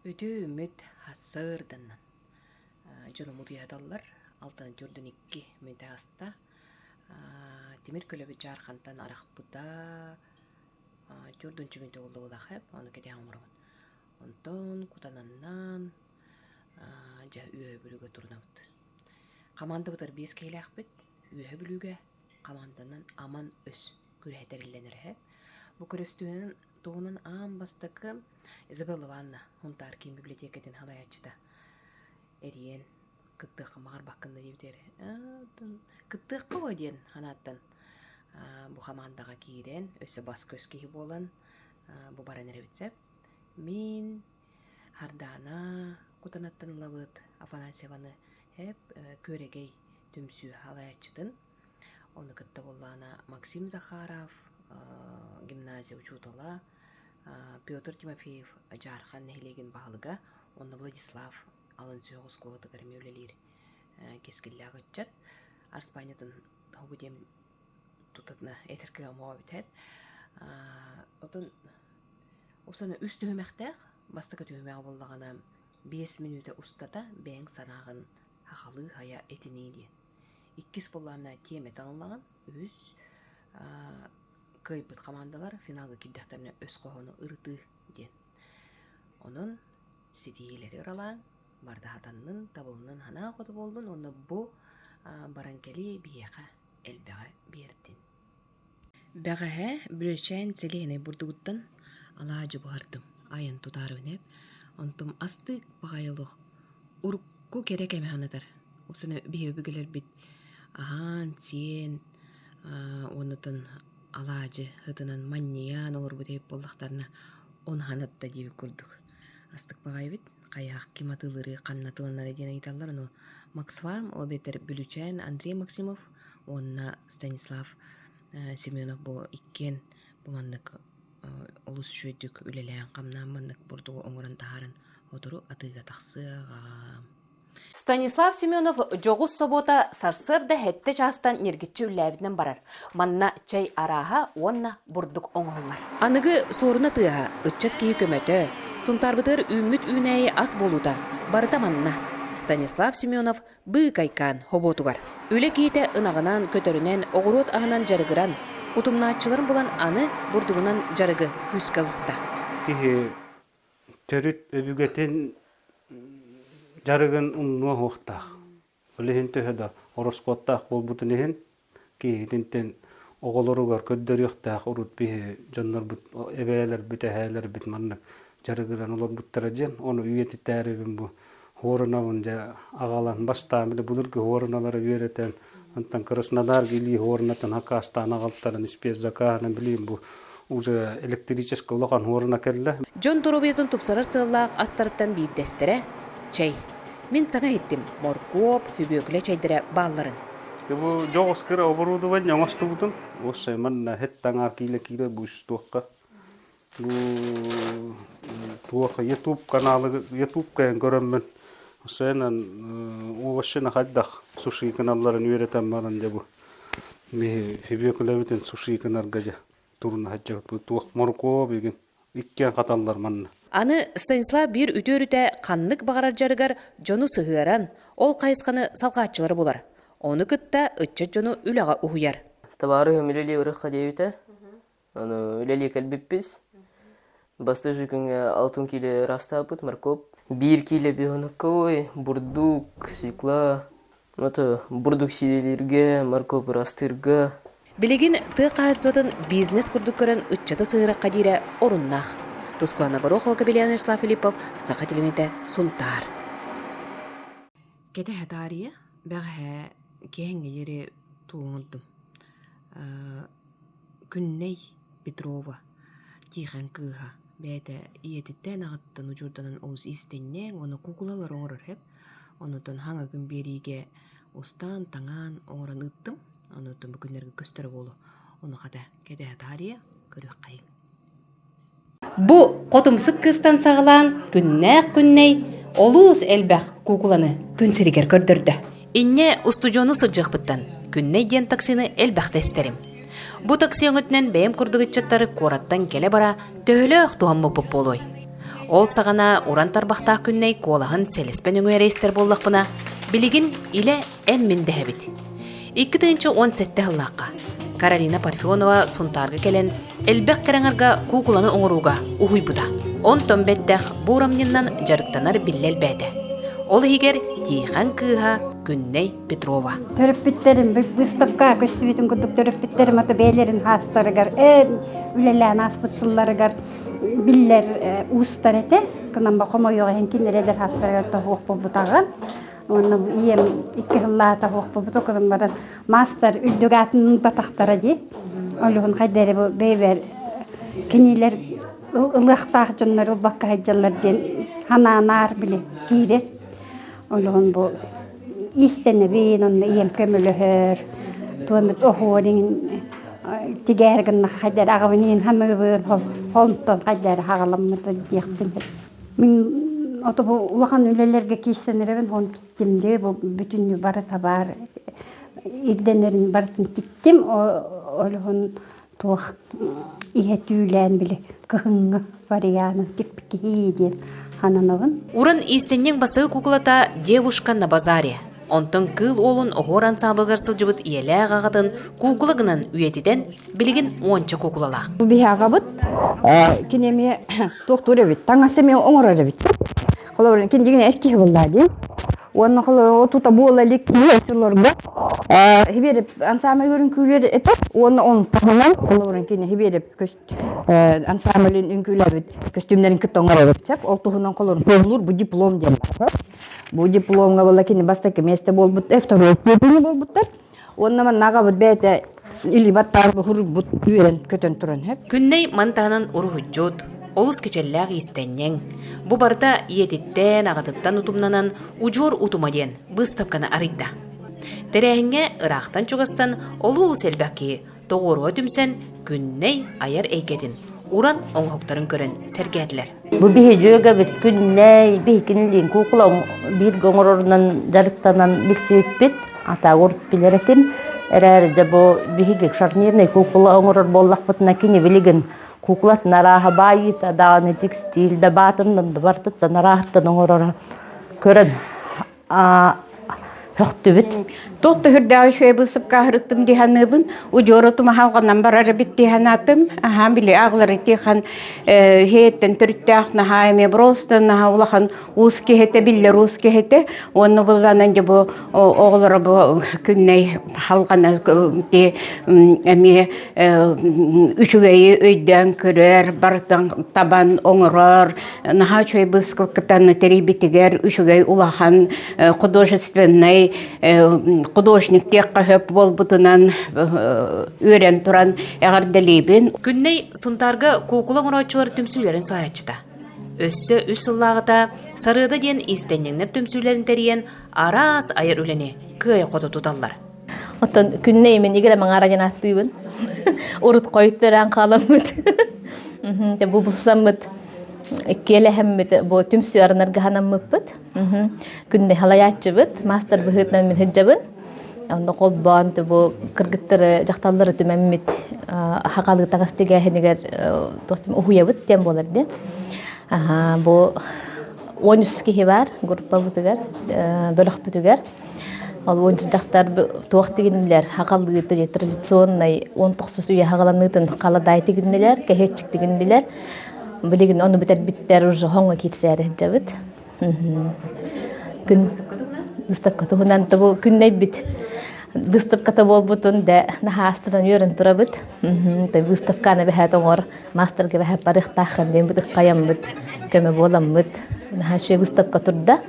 Үтүө үүммүт сарсыарданан дьонум утуйаталлар. Алтан төрдүн икки мүнүүтэ ааста. Тимир көлөбүт Дьаархантан арахпыта төрдүнчү мүнүүтэ буолла буоллаах ээ, ону кэтээн оҥоробун. Онтон кутананнаан дьэ Үөһэ Бүлүүгэ турунабыт. Хамаандабытыгар биэс киһилээхпит. Үөһэ Бүлүүгэ хамаанданан Аман Өс күрэһэ тэриллэн эрэ. Бу күрэстүүнэн туһунан аан бастакы Изабелла Ивановна Һунтаар киин библиотекатын салайааччыта эрийэн кыттыахха баҕарбаккын да диэбитигэр кыттыахха буо диэн санааттан бу хамаандаҕа киирэн өссө бас-көс киһи буолан бу баран эрэбит сөп. Мин Хардаана Кутанаттан ылабыт Афанасьеваны эп Күөрэгэй түмсүү салайааччытын Ону кытта буоллаҕына Максим Захаров, гимназия учуутала, Петр Тимофеев Дьаархан нэһилиэгин баһылыга уонна Владислав алын сүһүөх оскуолатыгар эмиэ үлэлиир кэскиллээх ыччат. Арспаанньатын хоһу диэн тутатына этэр кыаҕым эбит. Отон Упсана үс түһүмэхтээх. Бастакы түһүмэҕэ буоллаҕына биэс мүнүүтэ устата бэйэҥ санааҕын хахалыы хайа этинии диэн. Иккис буоллаҕына тиэмэ таҥыллаҕын, үһүс кыайбыт хамаандалар финалга киирдэхтэринэ өс хоһоону ырытыы диэн. Онон ситиһиилэри ыралаан, барыта хатаннын, табылыннын, санаа хоту буоллун уонна бу баран кэлии биһиэхэ элбэҕи биэрдин. Бэҕэһээ Бүлүүчээн сэлиэһинэй бурдугуттан алаадьы буһардым, айан тутаарыбын ээ. Онтум астык баҕайы олох урукку кэрэ кэми санатар. Упсана биһиги өбүгэлэрбит аһаан-сиэн уоннутун алаадьы сытынан манньыйан олорбут эбит буоллахтарына ону санатта диэбит курдук. Астык баҕайы эбит. Хайаах ким атыылыырый, ханна атыыланарый диэн ыйыталлар. Ону Максфарм, ол эбэтэр Бүлүүчээн Андрей Максимов уонна Станислав Семенов бу иккиэн бу маннык олус үчүгэйдик үлэлээн-хамнаан маннык бурдугу оҥорон таһааран сотору атыыга тахсыаҕа. Станислав Семенов дьоҕус собуота сарсыарда сэттэ чаастан ньиргиччи үллээбитинэн барар. Манна чэй арааһа уонна бурдук оҥоһуллар. Аныгы суоруна тыаһа, ыччат киһи көмөтө, Сунтаарбытыгар үүммүт үүнээйи ас буолуута барыта манна. Станислав Семенов быыкайкаан хобуотугар. Үлэ киһитэ ынаҕынан, көтөрүнэн, оҕуруот аһынан дьарыгыран, утумнааччыларын булан аны бурдугунан дьарыгы күүскэ ылыста. Киһи төрүт өбүгэтин дьарыгын умнуо суохтаах. Ол иһин төһө да ороскуоттаах буолбутун иһин киһитинтэн оҕолоругар көрдөрүөхтээх урут биһи дьоннорбут эбээлэрбит эһээлэрбит маннык дьарыгыран олорбуттара диэн ону үйэтитээрибин бу хуорунабын дьэ аҕалан бастаан били былыргы хуоруналары үөрэтэн онтон Краснодарга илии хуорунатын хакаастаан аҕалтаран спецзакаһынан билигин бу уже электрическэй улахан хуоруна кэллэ. Дьон доруобуйатын тупсарар сыаллаах астарыттан биирдэстэрэ чэй. Мин саҥа иһиттим моркуоп, сүбүөкүлэ чэйдэрэ баалларын. Бу дьоҕус кыра оборудование оҥостубутум. Уоссай манна хэд таҥаар киилэ-киилэ бу туохха бу туох YouTube каналы YouTube-ка көрөммүн сыанан овощина хайдах суши гыналларын үөрэтэн баран дьэ бу сүбүөкүлэбитин суши гынарга дьэ туруна сылдьабыт туох моркуоп игин иккиэн хаталлар манна. Аны Станислав биир үтүө өрүтэ ханнык баҕарар дьарыгар дьону сыһыаран, ол хайысханы салҕааччылары булар. Ону кытта ыччат дьону үлэҕэ уһуйар. Табаарыһым үлэлии барыахха диэбитэ. Аны үлэлии кэлбиппит. Бастакы күҥҥэ алтын киилэ ыраастаабыт моркуоп. Биир киилэ бионаковый, бурдук, свекла, Это бурдук сиилииргэ, моркуоп ырастыырга. Билигин тыа хаһаайыстыбатын бизнес курдук көрөн ыччаты сыһыарахха диирэ оруннаах. Тускуана Горохова, Капеллян Вячеслав Филиппов, Саха телевидениетэ, Сунтаар. Кэтэһэ таарыйа, бэҕэһээ киэһэҥҥэ диэри тугу оҥордум. Күннэй Петрова Тиихэн кыыһа бэйэтэ ийэтиттэн аҕаттан удьуорданан олус иистэнньэҥ уонна куукулалары оҥорор эбит. Онутун хаҥа күн биэриигэ устан, таҥаан оҥорон ыыттым. Онутун бу күннэргэ көстөрө буолуо. Ону хата кэтэһэ таарыйа көрүөххэйиҥ. Бу хотумсук кыыстан саҕалаан күннээх күннэй олус элбэх куукуланы күн сиригэр көрдөрдө. Инньэ устудьуону сылдьыахпыттан Күннэй диэн таксины элбэхтэ истэрим. Бу такси өҥөтүнэн бэйэм курдук ыччаттары куораттан кэлэ-бара төһөлөөх туһаммыппыт буолуой? Ол саҕана уран тарбахтаах Күннэй куолаһын сэлэспэ нөҥүө эрэ истэр буоллахпына, билигин илэ эн-мин дэһэбит. 2017 сыллаахха Каролина Парфенова Сунтаарга кэлэн элбэх кэрэҥарга куукуланы оҥорууга уһуйбута. Онтон бэттэх бу урамньыннан дьарыктанар биллэ элбээтэ. Ол иһигэр Тиихэн кыыһа Күннэй Петрова. Төрөппүттэрим выставка көстүбүтүн курдук төрөппүттэрим ата бэйэлэрин хаастарыгар эн үлэлээн ааспыт сылларыгар биллэр уустар этэ. Кынан ба хомойуох иһин кинилэр хаастарыгар тоһуох буолбутаҕа. Уонна ийэм икки сыллаата суох буолбута кылын баран маастар үрдүк аатын ылбатахтара дии. Олуһун хайда эрэ бу бэйбэр кинилэр ылыахтаах дьоннор ылбакка сылдьаллар диэн ханаанаар били киирэр. Олуһун бу иистэнэбин, онно ийэм көмөлөһөр, туомут оһуорин тигээр гыннах хайда эрэ аҕабын иин ханыыбын, онтон хайда эрэ хаҕаламмыта диэхпин. Мин ото бу улахан үлэлэргэ киирсэн эрэбин, он тиктим дии, бу бүтүннүү барыта баар ирдэнэрин барытын тиктим, олуһун туох иһэ түүлээн били кыһыҥҥы варианын тикпит киһи диэн сананабын. Уран иистэнньэҥ бастакы куукулата «Девушка на базаре». Онтон Кыыл Уолун оһуор ансаамбылыгар сылдьыбыт ийэлээх аҕатын куукула гынан үйэтитэн, билигин уонча куукулалаах. Бу биһи аҕабыт кини эмиэ туохтуур эбит, таҥас эмиэ оҥорор эбит. Холобур, кини дьиҥинэ эр киһи буоллаа дии. Уонна холобур, тута буола илик оччолорго Хибиэрэп ансаамбыл үҥкүүлэр этэ уонна он таһынан холобурун кини Хибиэрэп ансамблын үҥкүүлээбит көстүүмнэрин кытта оҥоробут сөп ол туһунан холобур бу диплом диэн баар бу дипломҥа буолла кини бастакы миэстэ буолбут второй степени буолбуттар уонна манна аҕабыт бэйэтэ илии баттаан буһурбут үөрэн көтөн туран сөп Күннэй маны таһынан уруһуйдьут, олус кичэллээх иистэнньэҥ. Бу барыта ийэтиттэн, аҕатыттан утумнанан Удьуор утума диэн быыстапканы арыйда. Тэрээһиҥҥэ ыраахтан-чугастан олус элбэх киһи тоҕуоруһа түмсэн Күннэй айар эйгэтин, уран оҥоһуктарын көрөн сэргээтилэр. Бу биһи дьүөгэбит Күннэй биһикинилиин куукула бииргэ оҥорорунан дьарыктанан билсибиппит. Атаагур билэр этим. Эрээри дьэ бу биһиги шарнирный куукула оҥорор буоллахпытына кини билигин куукулатын арааһа баайыыта даҕаны текстиль да баатыннан да барытыттан арааһыттан оҥороро көрөн Һөхтүбүт. Туох да үрдээҕи үчүгэй быысыпкааһырыттым дии саныыбын. Удьуора тумаһалҕанан барар эбит дии санаатым. Аһаа били аҕалары тихан иһиэттэн төрүттээх наһаа эмиэ просто наһаа улахан уус киһитэ биллэр уус киһитэ. Уонна былланан дьэ бу оҕолоро бу күннэй халҕана ти эмиэ үчүгэйи өйдөөн көрөр, барытын табан оҥорор, наһаа үчүгэй быыскалкытан тэрийбитигэр үчүгэй улахан художественнай художник диэххэ сөп буолбутунан үөрэн туран эҕэрдэлиибин. Күннэй Сунтаарга куукула оҥорооччулар түмсүүлэрин салайааччыта. Өссө үс сыллааҕыта Сарыада диэн иистэнньэҥнэр түмсүүлэрин тэрийэн араас айар үлэни кыайа-хото туталлар. Оттон күннэй мин игирэ маҥаара диэн ааттыыбын. Урут хойут төрөөн хааламмыт. Бу булсаммыт иккиэлэһэммит бу түмсүү арынарга ханаммыппыт. Күннэй халайааччыбыт, маастар быһыытынан мин сылдьабын. Онно холбоон бу кыргыттары, дьахталлары түмэммит хахалыы таҥас тигээһинигэр уһуйабыт диэн буолар дии. Бу 13 киһи бар группабытыгар, бөлөхпүтүгэр. Ол уонча дьахтар туох тигиннилэр хаҕалыыты традиционнай он тохсус үйэ хаҕаланыытын халадаай тигиннилэр, кэһиэччик тигиннилэр. Билигин ону бүтэрбиттэр уже хоҥо киирсээри сылдьабыт. Күн выставка туһунан бу күннэйбит выставката буолбутун да наһаастынан үөрэн турабыт. Выставканы бэһээт оҥор маастарга бэһээт барыахтааххын диэн бытык хайаммыт көмө буоламмыт наһаа үчүгэй выставка турда.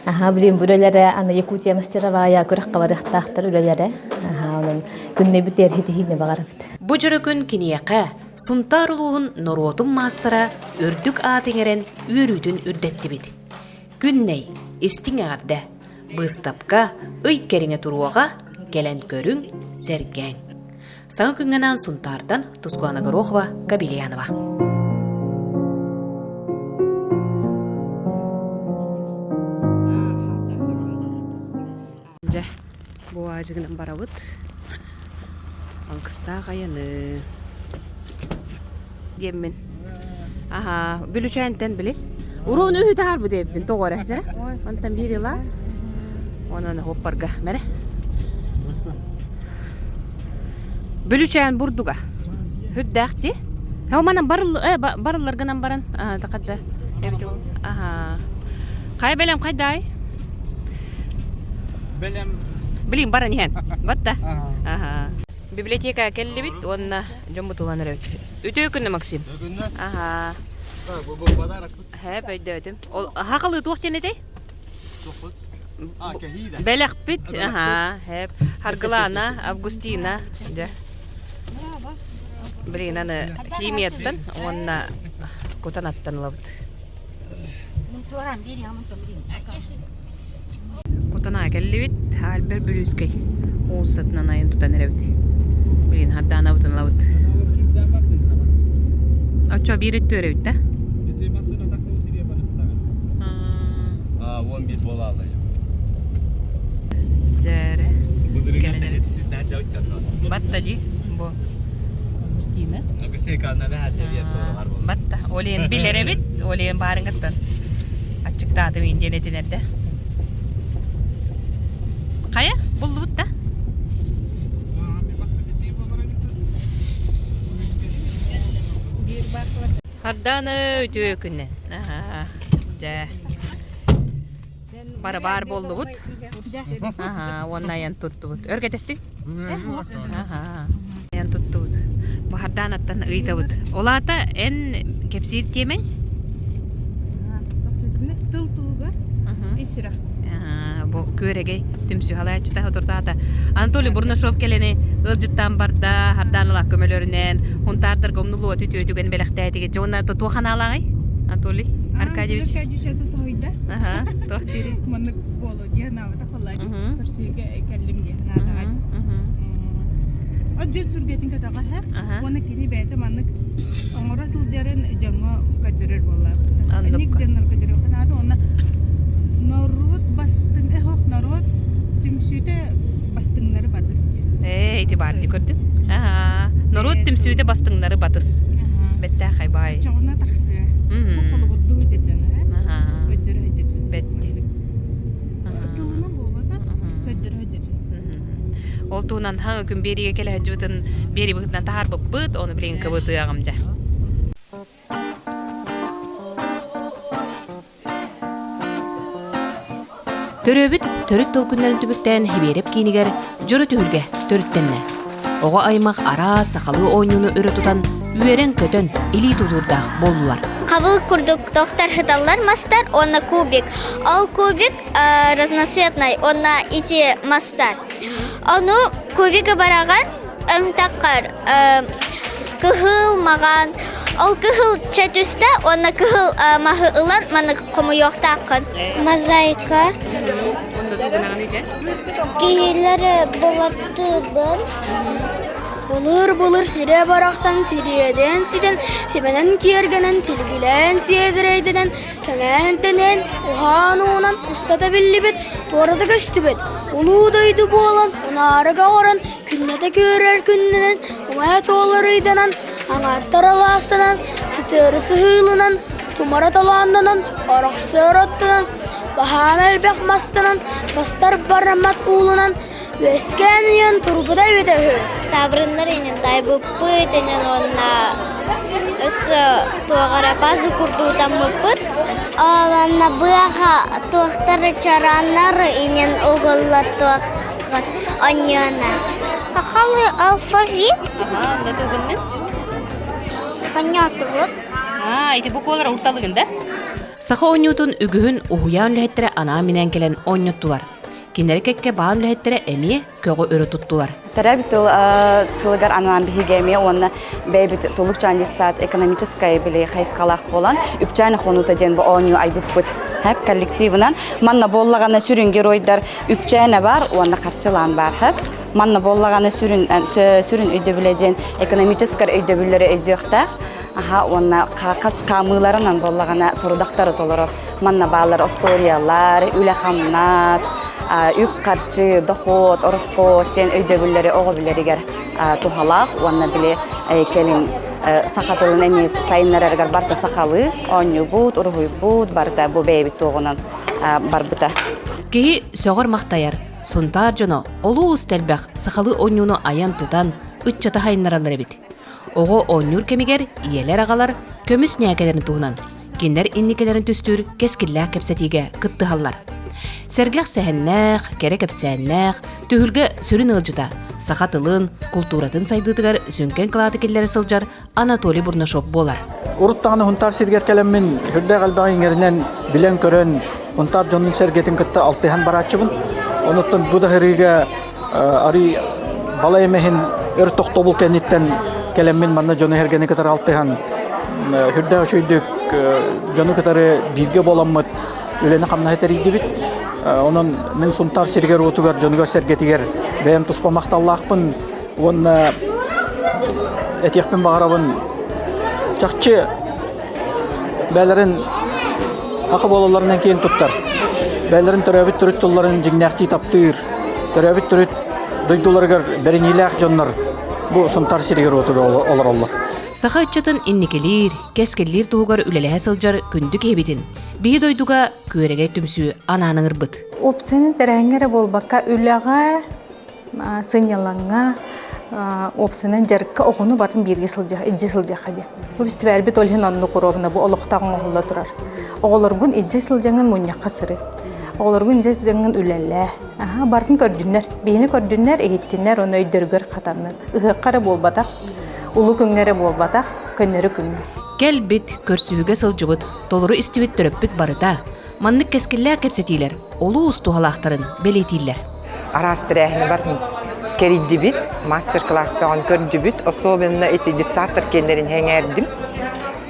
Аһаа, билигин бу үлэлэрэ аны Якутия мастеровая күрэххэ барыахтаахтар үлэлэрэ. Аһаа, онон күннэйбит эрхитиһиини баҕарабыт. Бу дьоро күн киниэхэ Сунтаар улууһун норуотун маастара үрдүк аат иҥэрэн үөрүүтүн үрдэттибит. Күннэй, истиҥ эҕэрдэ! Быыстапка ый кэриҥэ туруоҕа, кэлэн көрүҥ, сэргээҥ. Саҥа күҥҥэ анаан Сунтаартан Тускулана Горохова, Кабельянова. Дьэ, бу аадьыгынан барабыт. Алгыстаах айаны. Диэммин. Аха, Бүлүчээнтэн били. Уруун үһү таһаарбыт эбиппин тоҕо эрэ этэрэ. Онтон биир ыла. Онон хоппарга мэрэ. Бүлүчээн бурдуга. Хүрдээх ти. Хэ манан барыл э барыллар гынан баран тахадда. Аха. Хай бэлэм хайдай? Бэлэм. Билин баран иһэн. Батта. Аха. Библиотека кэллибит уонна дьоммут ылан эрэбит. Үтүө күннэ, Максим. Аха. Хэп өйдөөтүм. Ол хахалы туох диэн этэй? Бэлэхпит. Аха, хэп. Харгылаана, Августина. Дьэ. Блин, аны химияттан уонна кутан аттан ылабыт. Кутана кэллибит, Альбер Бүлүүскэй уулуссатынан айан тутан эрэбит. Блин, Хардаанабытын ылабыт. Оччо биир өттү эрэбит да? А, вон бит буолаалай. Дьээрэ. Кэлэн эрэбит. Батта ди, бу. Августина. Батта. Олен билэр эбит, олен баарыҥыттан. Аччыктаатым индиэн этинэрдэ. Хайа, буллубут да? Хардааны үтүө күннэн. Дьэ. Бары баар буоллубут. Аха, уонна айан туттубут. Өр кэтэстиҥ? Аха. Айан туттубут. Баһардаан аттан ыйтабыт. Ол аата эн кэпсиир тиэмэҥ? Тыл туһугар ис сүрэх. Бу күөрэгэй түмсүү халааччыта отуртаата. Анатолий Бурнашов кэлэни ыалдьыттаан барда, хардаан ылаак көмөлөрүнэн, хунтаардарга умнулуот үтүө түгэн бэлэхтээтигит. Дьэ уонна туох анаалааҕый, Анатолий Аркадьевич? Аркадьевич это соһуйда. Аха, туох диирий? Маннык буолуо диэн анаабата холлади. Көрсүүгэ кэллим диэн анаатаҕай. От дьон сүргэтин көтөҕө уонна кини бэйэтэ маннык оҥоро сылдьарын дьоҥҥо көрдөрөр буолла. Ник дьоннор көрдөрүөх наада уонна норуот бастыҥ эһох норуот түмсүүтэ бастыҥнары батыс диэн. Ээ, ити баар дии көрдүм. Аа, норуот түмсүүтэ бастыҥнары батыс. Бэттээхэй баай. Чоҕуна тахсыа. Бу холобурдуу дьэрдьэни, көрдөрө дьэрдьэн. Бэтти. Тылынан буолбатах, көрдөрө дьэрдьэн. Ол туһунан хаҥа күн биэриигэ кэлэ сылдьыбытын биэрии быһыытынан таһаарбыппыт, ону билигин кыбытыаҕым дьэ. Төрөөбүт төрүт тыл күннэрин түмүктээн Хибиэрэп киинигэр дьоро түһүлгэ төрүттэннэ. Оҕо аймах араас сахалыы оонньууну өрө тутан, үөрэн-көтөн, илии тутуурдаах буоллулар. Хабыл курдук тохтор сыталлар мастар уонна кубик. Ол кубик разноцветный уонна ити мастар. Ону кубига бараҕан өҥтөххөр кыһыл маҕан ол кыһыл чэ түстэ уонна кыһыл маһы ылан маннык хомуйуохтааххын. Мозаика. Киһилэр булаттыыбын. Былыр-былыр сирэ барахсан сириэдэн ситэн, симэнэн киэргэнэн, силигилээн сиэдэрэйдэнэн, кэҥээн-тэнэн, уһаан уунан устата биллибит, туората көстүбэт, улуу дойду буолан, унаарыга оҥорон, күннэтэ күөрэр күннэнэн, умайа туолар ыйданан, аҥааттар алаастанан, сытыары сыһыыланан, тумара толооннонон, орохсоор оттонон, баһаам элбэх мастанан, бастар бараммат уулунан, үөскээн ийэн турбута эбитэ үһү. Таабырыннар инин тайбыппыт инин уонна өссө туох эрэ пазл курдук утаммыппыт. Ол онно быаха туохтар чарааннар инин угуллар туох онньуона. Хахалы алфавит. Ага, да тугуннун? Понятно вот. А, ити буквалар урталыгын да? Саха оонньуутун үгүһүн уһуйаан үлэһиттэрэ анаан-минээн кэлэн оонньоттулар. Кинилэри кэккэ баан үлэһиттэрэ эмиэ көҕү өрө туттулар. Төрөөбүт тыл сылыгар анаан биһиги эмиэ уонна бэйэбит Тулукчаан детсад экономическай били хайысхалаах буолан Үпчээн хонуута диэн бу оонньуу айбыппыт. Хэп коллективынан манна буоллаҕына сүрүн геройдар Үпчээнэ бар уонна Харчылаан бар хэп. Манна буоллаҕына сүрүн сүрүн өйдөбүлэ диэн экономическай өйдөбүллэри өйдүөхтээх. Аха уонна хас хаамыыларынан буоллаҕына сорудахтары толорор. Манна бааллар остуоруйалар, үлэ-хамнас, үп-харчы, дохуот, ороскуот диэн өйдөбүллэри оҕо билэригэр туһалаах уонна били кэлин Саха тылын эмиэ сайыннарарыгар барыта сахалыы оонньуубут, уруһуйбут, барыта бу бэйэбит туоҕунан барбыта. Киһи сөҕөр-махтайар, Сунтаар дьоно олус элбэх сахалыы оонньууну айан-тутан, ыччаты сайыннараллар эбит. Оҕо оонньуур кэмигэр ийэлэр-аҕалар көмүс ньээкэлэрин туһунан, кинилэр инникилэрин түстүүр кэскиллээх кэпсэтиигэ кыттыһаллар. Сэргэх сэһэннээх, кэрэ кэпсээннээх, түһүлгэ сүрүн ыалдьыта, саха тылын, култууратын сайдыытыгар сүҥкэн кылааты киллэрэ сылдьар Анатолий Бурнашов буолар. Урут даҕаны Һунтаар сиригэр кэлэммин сүрдээх элбэх иҥэринэн, билэн-көрөн, Һунтаар дьонун-сэргэтин кытта алтыһан барааччыбын. Онуттан бу да сырыыга арый балай эмэһин өр тохтобул кэнниттэн кэлэммин манна дьону-сэргэни кытары алтыһан сүрдээх үчүгэйдик дьону кытары бииргэ буоламмыт үлэни-хамнаһы тэрийдибит. Онон мин Сунтаар сиригэр-уотугар, дьонугар-сэргэтигэр бэйэм туспа махталлаахпын уонна этиэхпин баҕарабын чахчы бээлэрин аха буолалларынан киэн туттар бээлэрин төрөөбүт төрүт тылларын дьиҥнээхтии таптыыр төрөөбүт төрүт дойдуларыгар бэриниилээх дьоннор бу Сунтаар сиригэр-уотугар олороллор. Саха ыччатын инникилиир, кэскиллиир туһугар үлэлэһэ сылдьар күндү киһибитин биһи дойдуга Күөрэгэй түмсүү анаан ыҥырбыт. Уопсайынан тэрээһиҥҥэ эрэ буолбакка, үлэҕэ сынньалаҥҥа уопсайынан дьарыкка оҕону барытын бииргэ сылдьа илдьэ сылдьыахха диэн. Бу фестивальбит ол иһин оннук уруобуна бу олохтоох оҥоһулла турар. Оҕолоргун илдьэ сылдьаҥҥын мунньахха сырыт. Оҕолоргун илдьэ сылдьаҥҥын үлэлээ. Аха, барытын көрдүннэр. Биһини көрдүннэр, иһиттиннэр, ону өйдөрүгэр хатаннын. Ыһыахха эрэ буолбатах, улуу күҥҥэ эрэ буолбатах, көннөрү күҥҥэ. Кэлбит, көрсүһүүгэ сылдьыбыт, толору истибит төрөппүт барыта маннык кэскиллээх кэпсэтиилэр олус туһалаахтарын бэлиэтииллэр. Араас тэрээһини барытын кэрийдибит, мастер-класс бөҕөн көрдүбүт, особенно ити детсадтар киэннэрин сэҥээрдим.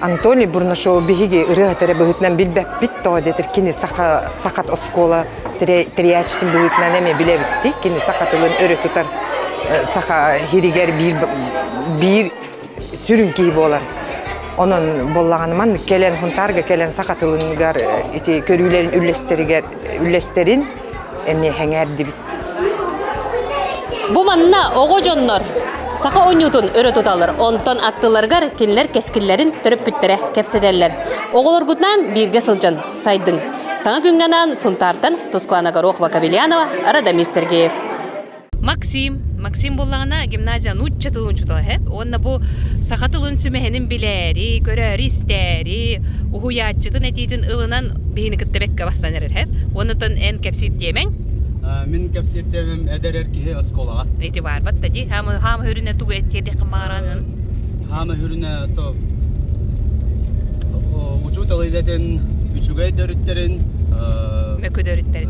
Анатолий Бурнашов биһиги ырыаһыт эрэ быһыытынан билбэппит, тоҕо диэтэр кини саха сахат оскуола тэрийээччитин быһыытынан эмиэ билэбит Кини саха тылын өрө тутар саха иһигэр биир биир сүрүн киһи буолар. Онон буоллаҕына маннык кэлэн Хунтаарга кэлэн саха тылыгар ити көрүүлэрин үллэстэригэр үллэстэрин эмиэ сэҥээрдибит. Бу манна оҕо дьоннор саха оонньуутун өрө туталлар. Онтон аттыларыгар кинилэр кэскиллэрин төрөппүттэрэ кэпсэтэллэр. Оҕолоргутунаан бииргэ сылдьан сайдыҥ. Саҥа күҥҥэ анаан Сунтаартан Тускулана Горохова-Кобельянова, Радомир Сергеев. Максим. Максим буоллаҕына гимназия нуучча тылын учуутала эһэ. Уонна бу саха тылын сүмэһинин билээри, көрөөрү, истээри, уһуйааччытын этиитин ылынан биһини кытта бэккэ бастан эрэр эһэ. Уоннатан эн кэпсиир тиэмэҥ? Мин кэпсиир тиэмэм эдэр эр киһи оскуолаҕа. Ити баарбат да дии. Хаама хаама хүрүнэ тугу эттиэрдиэххин баҕараҕын? Хаама хүрүнэ то учуутал идэтин үчүгэй да өрүттэрин мөкү да өрүттэрин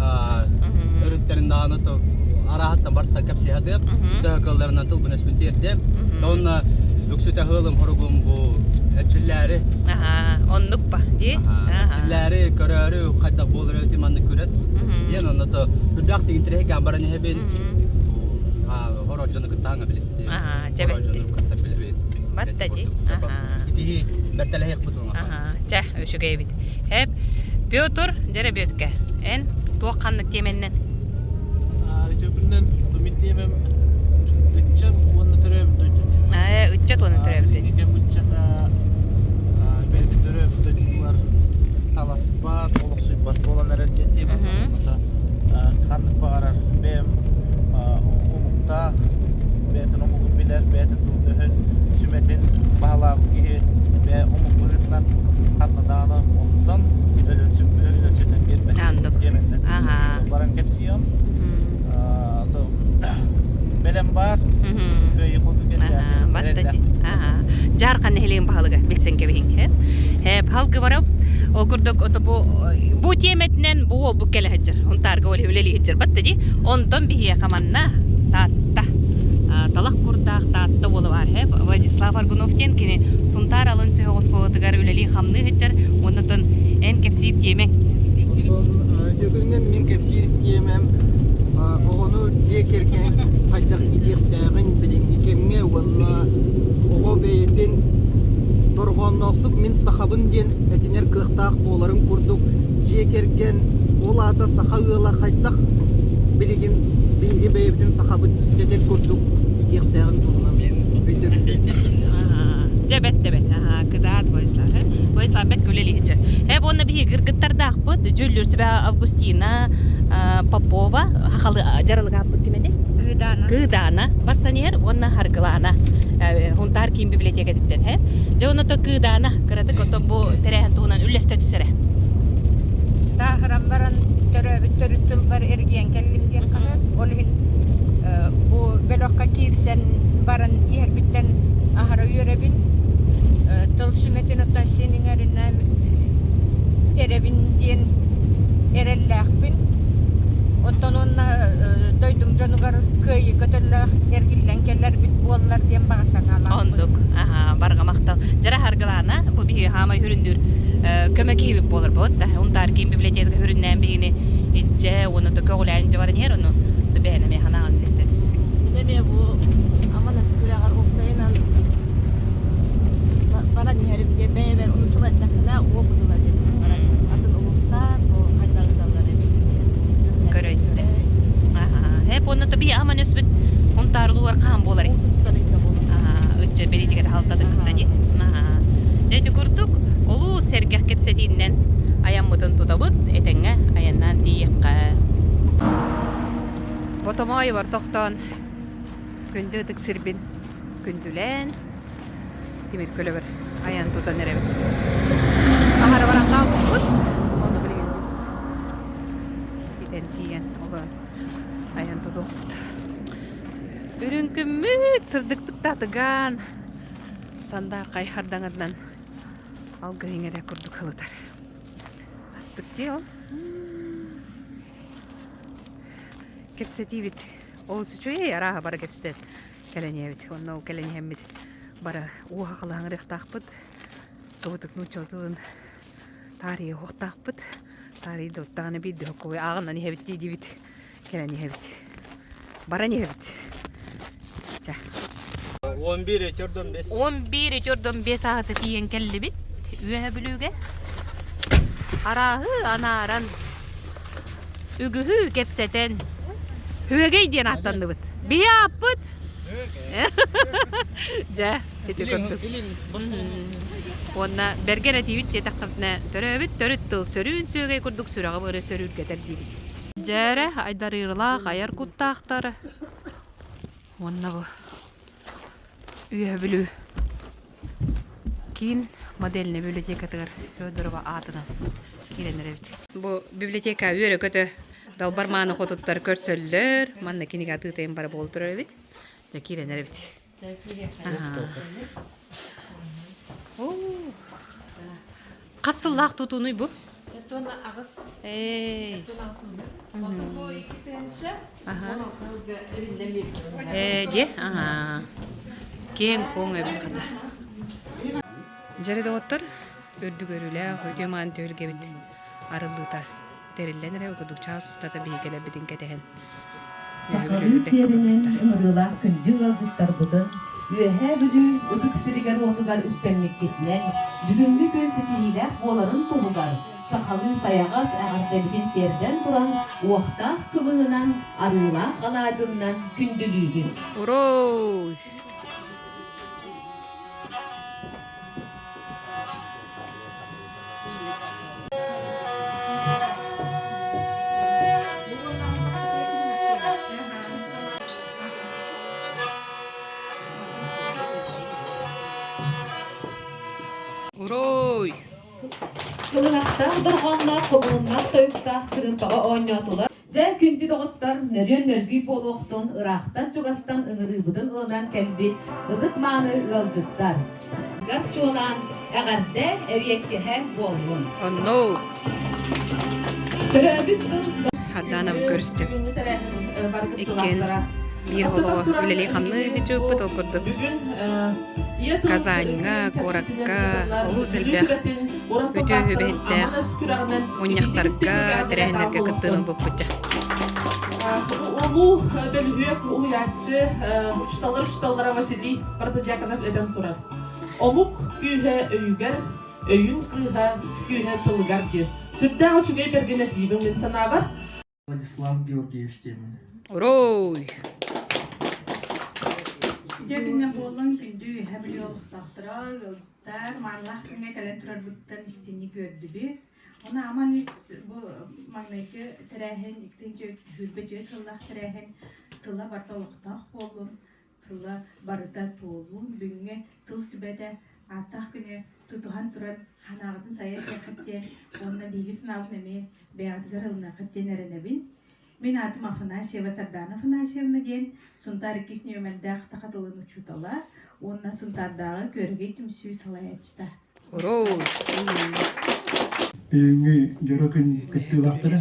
өрүттэрин даҕаны то арааһыттан барыттан кэпсиһатыам да кылларынан тылбын өспүн тиэрдиэм уонна үксүтэ ыһыылым хоругум бу эрчиллээри оннук ба дии эрчиллээри көрөөрү хайдах буолар эбитий маннык күрэс диэн онно то үрдээх тигин баран иһэбин хорор дьону кытта хаҥа билистим хорор дьону кытта билэбин Батта дии. Итиһи бэртэлэһиэхпит Чэ, үчүгэй эбит. Эп, Петр Дьэрэбүөткэ, эн туох ханнык тиэмэннэн? Үтүөкүннэн мин тиэмэм ыччат уонна төрөөбүт дойду. Ээ, ыччат уонна төрөөбүт дойду. Кэм ыччата бэйэтин төрөөбүт дойдутугар таласпат, олохсуйбат буолан эрэр диэн тиэмэ ханнык баҕарар бэйэм омуктаах, бэйэтин омугун билэр, бэйэтин тылын-өһүн, сүмэтин баһылаабыт киһи бэйэ омук быһыытынан ханна даҕаны онтон өлөн-сүтэн биэрбэт диэмэннэн баран кэпсиэҕим. Бэлэм баар, кыайыы хоту Дьаархан нэһилиэгин баһылыга билсэн кэбиһиҥ. Э, халгы барап, ол курдук ото бу бу тиэмэтинэн бу уолбут кэлэ сылдьар. Унтаарга ол үлэлии сылдьар батта дии. Онтон биһиэхэ манна Таатта талах курдаах Таатта уола баар һэ Владислав Аргунов диэн кини Сунтаар алын сүһүөх оскуолатыгар үлэлии-хамныы сылдьар. Уоннатан эн кэпсиир тиэмэҥ. Үтүөкүнүнэн мин кэпсиир тиэмэм оҕону дьиэ кэргэн хайдах иитиэхтээҕин билиҥҥи кэмҥэ уонна оҕо бэйэтин дорҕоонноохтук мин сахабын диэн этинэр кыахтаах буоларын курдук дьиэ кэргэн ол аата саха ыала хайдах билигин биһиги бэйэбитин сахабыт дэтэр курдук иитиэхтээҕин туһунан өйдөбүллэрдээх. Дьэ бэт да бэт. Аха, кытаат Владислав. Владислав бэт үлэлиһиччэ. Э буонна биһи кыргыттардаахпыт Дьүллүр сүбэ Августина Попова хахалы дьарылыгааппыт кимэти? Кыыдаана. Кыыдаана барсан иһэр уонна Харгылаана Хунтаар киин библиотекатыттан һэ. Дьэ онно то Кыыдаана кыратык оттон бу тэрээһин туһунан үллэстэ түсэрэ. Сааһыран баран төрөөбүт төрүт тылбар эргийэн кэллим диэххэ ол иһин бу бөлөххө киирсэн баран иһэрбиттэн аһара үөрэбин. Тыл сүмэтин оттон син иҥэринэ эрэбин диэн эрэллээхпин. Оттон уонна дойдум дьонугар кыайыы көтөллөөх эргиллэн кэлэрбит буоллар диэн баҕа санаалаахпын. Ондук. Аха, барҕа махтал. Дьара харгылаана, бу биһиги хаамай хүрүндүүр көмө киһибит буолар бот. Унтаар киин библиотекаҕа хүрүннээн биһигини иччэ уонна то көҕүлээн дьэ баран иһэр ону бэйэн эмиэ ханаан истэтис. Эмиэ бу аман күрэҕэр уопсайынан баран иһэрим диэн бэйэбэр унучула эттэххинэ уопутула диэн баран атын улуустар бу хайдах ыыталлар эбит диэн көрө истэ. Һэ уонна то би аман өспүт унтаарылууар хаан буолар. Ычча бэлитигэр халтатын кытта дии. Дьэ курдук олус сэргэх кэпсэтииннэн айаммытын тутабыт, этэҥҥэ айаннаан тиийиэххэ. Ботомоойубар тохтоон күндү ытык сирбин күндүлээн тимир көлөбөр айан тутан эрэбит. Аһара баран хаалбыппыт. Ону билигин итэн тиийэн олорон айан тутуохпут. Үрүҥ күммүт сырдыктык татыган сандаархай хардаҥатынан алгыһыҥ эрэ курдук ылытар. Астык дии ол. Кэпсэтиибит олус үчүгэй арааһа бары кэпсэтэн кэлэниэбит. Онно ол кэлэн иһэммит бары уоха халаһаҥырыахтаахпыт. Кыбытык нуучча тылын таарыйа уһуохтаахпыт. Таарыйда уттаҕына биирдэ хоккуй ааҕынан иһэбит дии диибит. Кэлэн иһэбит. Баран иһэбит. Чэ. 11 төрдөн 5. 11 төрдөн 5 аһыта тиийэн кэллибит. Үөһэ Бүлүүгэ. Арааһы анааран, үгүһү кэпсэтэн, Үөгэй диэн ааттанныбыт. Биһи ааппыт. Дьэ, ити курдук. Уонна бэргэн этиибит диэтэххитинэ, төрөөбүт төрүт тыл сөрүүн сүөгэй курдук сүрэҕи быары сөрүүргэтэр диибит. Дьээрэ айдарыылаах айар куттаахтар уонна бу Үөһэ Бүлүү киин модельнай библиотекатыгар Федорова аатынан киирэн эрэбит. Бу библиотека үөрэ-көтө далбар мааны хотуттар көрсөллөр. Манна кинигэ атыытайын бара буола турар эбит. Дьэ киирэн эрэбит. Хас сыллаах тутуунуй бу? Аҕыс. Эй. Бу 2 тыһыынча. Ээ, дьэ, аһаа. Киэҥ-куоҥ эбит хата. Дьэрэ доҕоттор, үрдүк өрүүлээх үтүө-мааны түһүлгэбит арыллыыта тэриллэн эрэ курдук чаас устата биһиги кэлэрбитин кэтэһэн Сахалыы сиэринэн ыҥырыылаах күндү ыалдьыттарбытын Үөһээ Бүлүү ытык сиригэр-уотугар үктэммиккитинэн, бүгүҥҥү күн ситиһиилээх буоларын туһугар сахалыы сайаҕас эҕэрдэбитин тиэрдэн туран, уохтаах кыбыһынан, арыылаах алаадьыннан күндүлүүбүт. Уруй! Уруй! Кылыһахтаах дорҕоонноох, хомуһуннаах тойуктаах сырымпаҕа оонньоотулар. Дьэ, күндү доҕоттор, нөрүөн нөргүй буолуохтун, ыраахтан-чугастан ыҥырыыбытын ылынан кэлбит ытык-мааны ыалдьыттар. Гар чуолаан эҕэрдэ эриэккэһэ буоллун. Онно. Төрөөбүт тыл Хардаанабын көрүстүм. Иккиэн биир олоҕо үлэлии-хамныы сылдьыбыппыт ол курдук. Казаньҥа, куоракка олус элбэх үтүө үбэһиттээх мунньахтарга, тэрээһиннэргэ кыттыыны ылбыппыт. Улуу бөлүһүөк уһуйааччы учууталлар учууталлара Василий Протодьяконов этэн турар. Омук күүһэ өйүгэр, өйүн кыыһа күүһэ тылыгар диэн. Сүрдээх үчүгэй бэргэн этиибин мин санаабар. Владислав Георгиевич диэммин. Уруй! Үтүө күннэн буоллун, күндү үөһэ Бүлүү олохтоохторо, ыалдьыттар, маанылаах күҥҥэ кэлэн турарбыттан истиҥник үөрдүбүт. Ону аман үс бу маҥнайгы тэрээһин, иккинчи 24 сыллаах тэрээһин тыла барыта олохтоох буоллун, тыла барыта туоллун, бүгүҥҥү тыл сүбэтэ ааттаах күнү тутуһан туран санааҕытын сайа этиэххит диэн уонна биһиги санаабытын эмиэ бэйэҕитигэр ылыныаххыт диэн эрэнэбин. Мин аатым Афанасьева Сардана Афанасьевна диэн Сунтаар иккис нүөмэрдээх саха тылын учуутала уонна Сунтаардааҕы Күөрэгэй түмсүү салайааччыта. Бүгүҥҥү дьоро күн кыттыылаахтара.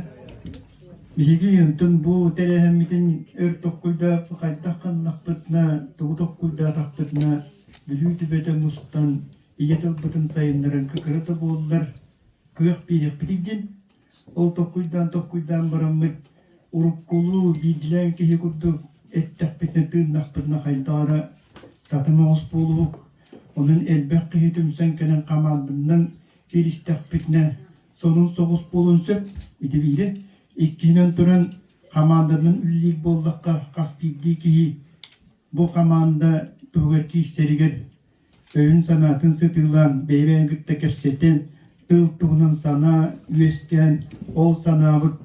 Биһиги онтон бу тэрээһиммитин өр токкуйдаах хайдах ханнахпытына, тугу токкуйдаатахпытына Бүлүү түбэтэ мустан ийэ тылбытын сайыннаран кыра да буоллар кыах биэриэхпитий диэн Ол токкуйдаан-токкуйдаан бараммыт уруккулуу биирдилээн киһи курдук эттэхпитинэ тыыннахпытына хайдах эрэ татым оҕус буолуһук. Онон элбэх киһи түмсэн кэлэн хамаанданан кииристэхпитинэ сонун соҕус буолуон сөп. Ити биирэ. Иккиһинэн туран хамаанданан үлэлиир буоллахха хас биирдии киһи бу хамаанда туһугар киирсэригэр өйүн-санаатын сытыылаан, бэйэ-бэйэни кытта кэпсэтэн, тыл туһунан санаа үөскээн, ол санаабыт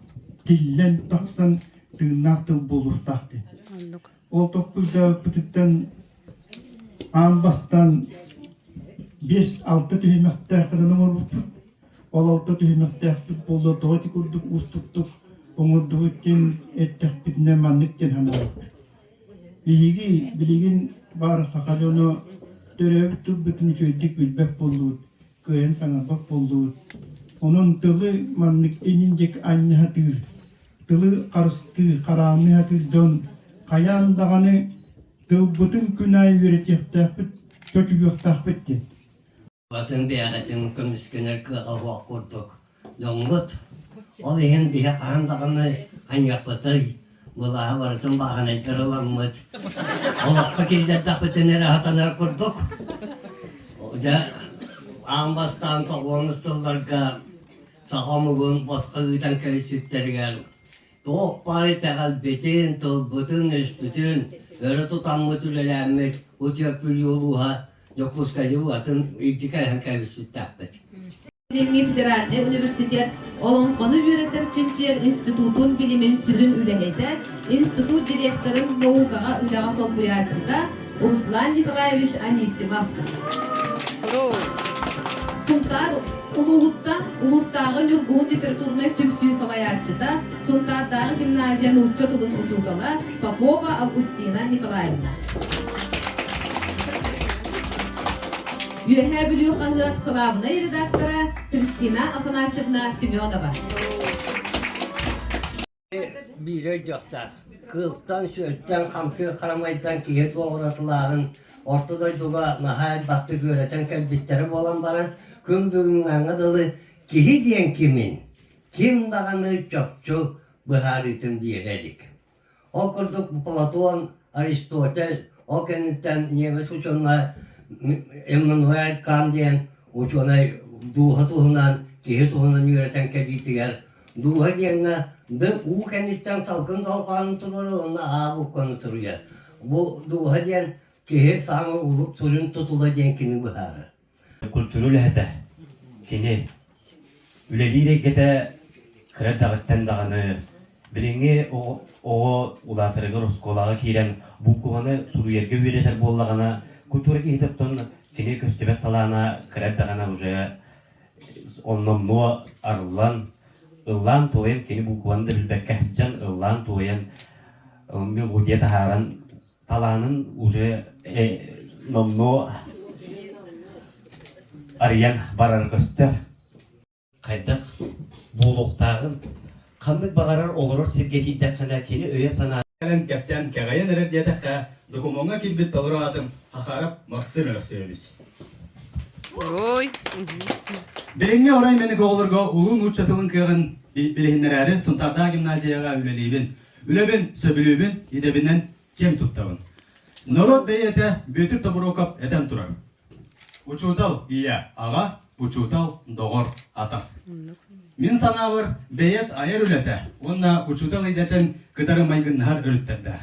тиллэн тахсан тыыннаах тыл буолуохтаах диэн. Ол толкуйдаабыппытыттан аан бастаан 5-6 түһүмэхтээх гынан оҥорбуппут. Ол алта түһүмэхтээхпит буолла тоҕо ити курдук уустуктук оҥордубут диэн эттэхпитинэ маннык диэн санаабыппыт. Биһиги билигин баар саха дьоно төрөөбүт тылбытын үчүгэйдик билбэт буоллубут, кыайан саҥарбат буоллубут. Онон тылы маннык инин-дьик анньыһатыыр, тылы харыстыы, хараанныы сатыыр дьон хайаан даҕаны тылбытын күн аайы үөрэтиэхтээхпит, чочуйуохтаахпыт диэн. Атын бэйэҕитин көмүскэнэр кыаҕа суох курдук дьоҥҥут. Ол иһин биһи хаһан даҕаны анньыахпытый, былааһы барытын бааһынайдар ыламмыт, олоххо киллэрдэхпитинэ эрэ сатанар курдук. Дьэ, аан бастаан тоҕуонус сылларга саха омугун босхо ыытан кэбиспиттэригэр Туох баар итэҕэлбитин, тылбытын-өспүтүн өрө тутаммыт үлэлээммит Утүө Бүлүү улууһа Дьокуускайы атын илдьи кээһэн кэбиспиттээхпит. Илиҥҥи федеральнай университет Олоҥхону үөрэтэр чинчийэр институтун билимин сүрүн үлэһитэ, институт директорын наукаҕа үлэҕэ солбуйааччыта Руслан Николаевич Анисимов. Сунтаар улууһуттан улуустааҕы Ньургуһун литературнай түмсүү салайааччыта, Сунтаардааҕы гимназия нуучча тылын учуутала Попова Августина Николаевна. Үөһээ Бүлүү хаһыат кылаабынай редактора Кристина Афанасьевна Семенова. Биир өйдүөхтээх, кыылтан-сүөлтэн, хамсыыр харамайтан киһи туох уратылааҕын орто дойдуга наһаа элбэхтик үөрэтэн кэлбиттэрэ буолан баран, күн бүгүҥҥэ дылы киһи диэн кимин, ким даҕаны чопчу быһаарыытын биэрэ илик. Ол курдук Платон, Аристотель, ол кэнниттэн немец учуонайа Эммануэль Кан диэн учуонай дууһа туһунан, киһи туһунан үөрэтэн кэлиитигэр Дууһа диэҥҥэ ды уу кэнниттэн салгын долҕоонун туруорар уонна аа букканы суруйар. Бу дууһа диэн киһи саамай улук сүрүн тутула диэн кини быһаарар. Культура үлэһитэ кини үлэлиир эйгэтэ кыра эрдэҕиттэн даҕаны билиҥҥи оҕо улаатарыгар оскуолаҕа киирэн буукубаны суруйарга үөрэтэр буоллаҕына культура киһитэ оттон кини көстүбэт талаана кыра эрдэҕинэ уже Онномнуо арыллан, ыллаан-туойан кини букваны да билбэккэ сылдьан ыллаан-туойан мелодия таһааран талаанын уже номнуо арыйан барара көстөр. Хайдах буолуохтааҕын ханнык баҕарар олорор сиргэ тиийдэххинэ кини өйө-санаата Кэлэн кэпсээн кэҕийэн эрэр диэтэххэ, докумуоҥҥа киирбит толору аатым Хахаров Максим Өлөксөйөбүс. Уруй! Билиҥҥи орой мэник оҕолорго улуу нуучча тылын кыаҕын билиһиннэрээри Сунтаардаах гимназияҕа үлэлиибин. Үлэбин сөбүлүүбүн, идэбинэн киэҥ туттабын. Норуот бэйиэтэ Бүөтүр Тобуруокап этэн турар. Учуутал ийэ, аҕа, учуутал, доҕор, атас. Мин санаабар, бэйэт айар үлэтэ уонна учуутал идэтин кытары майгыннаһар өрүттэрдээх.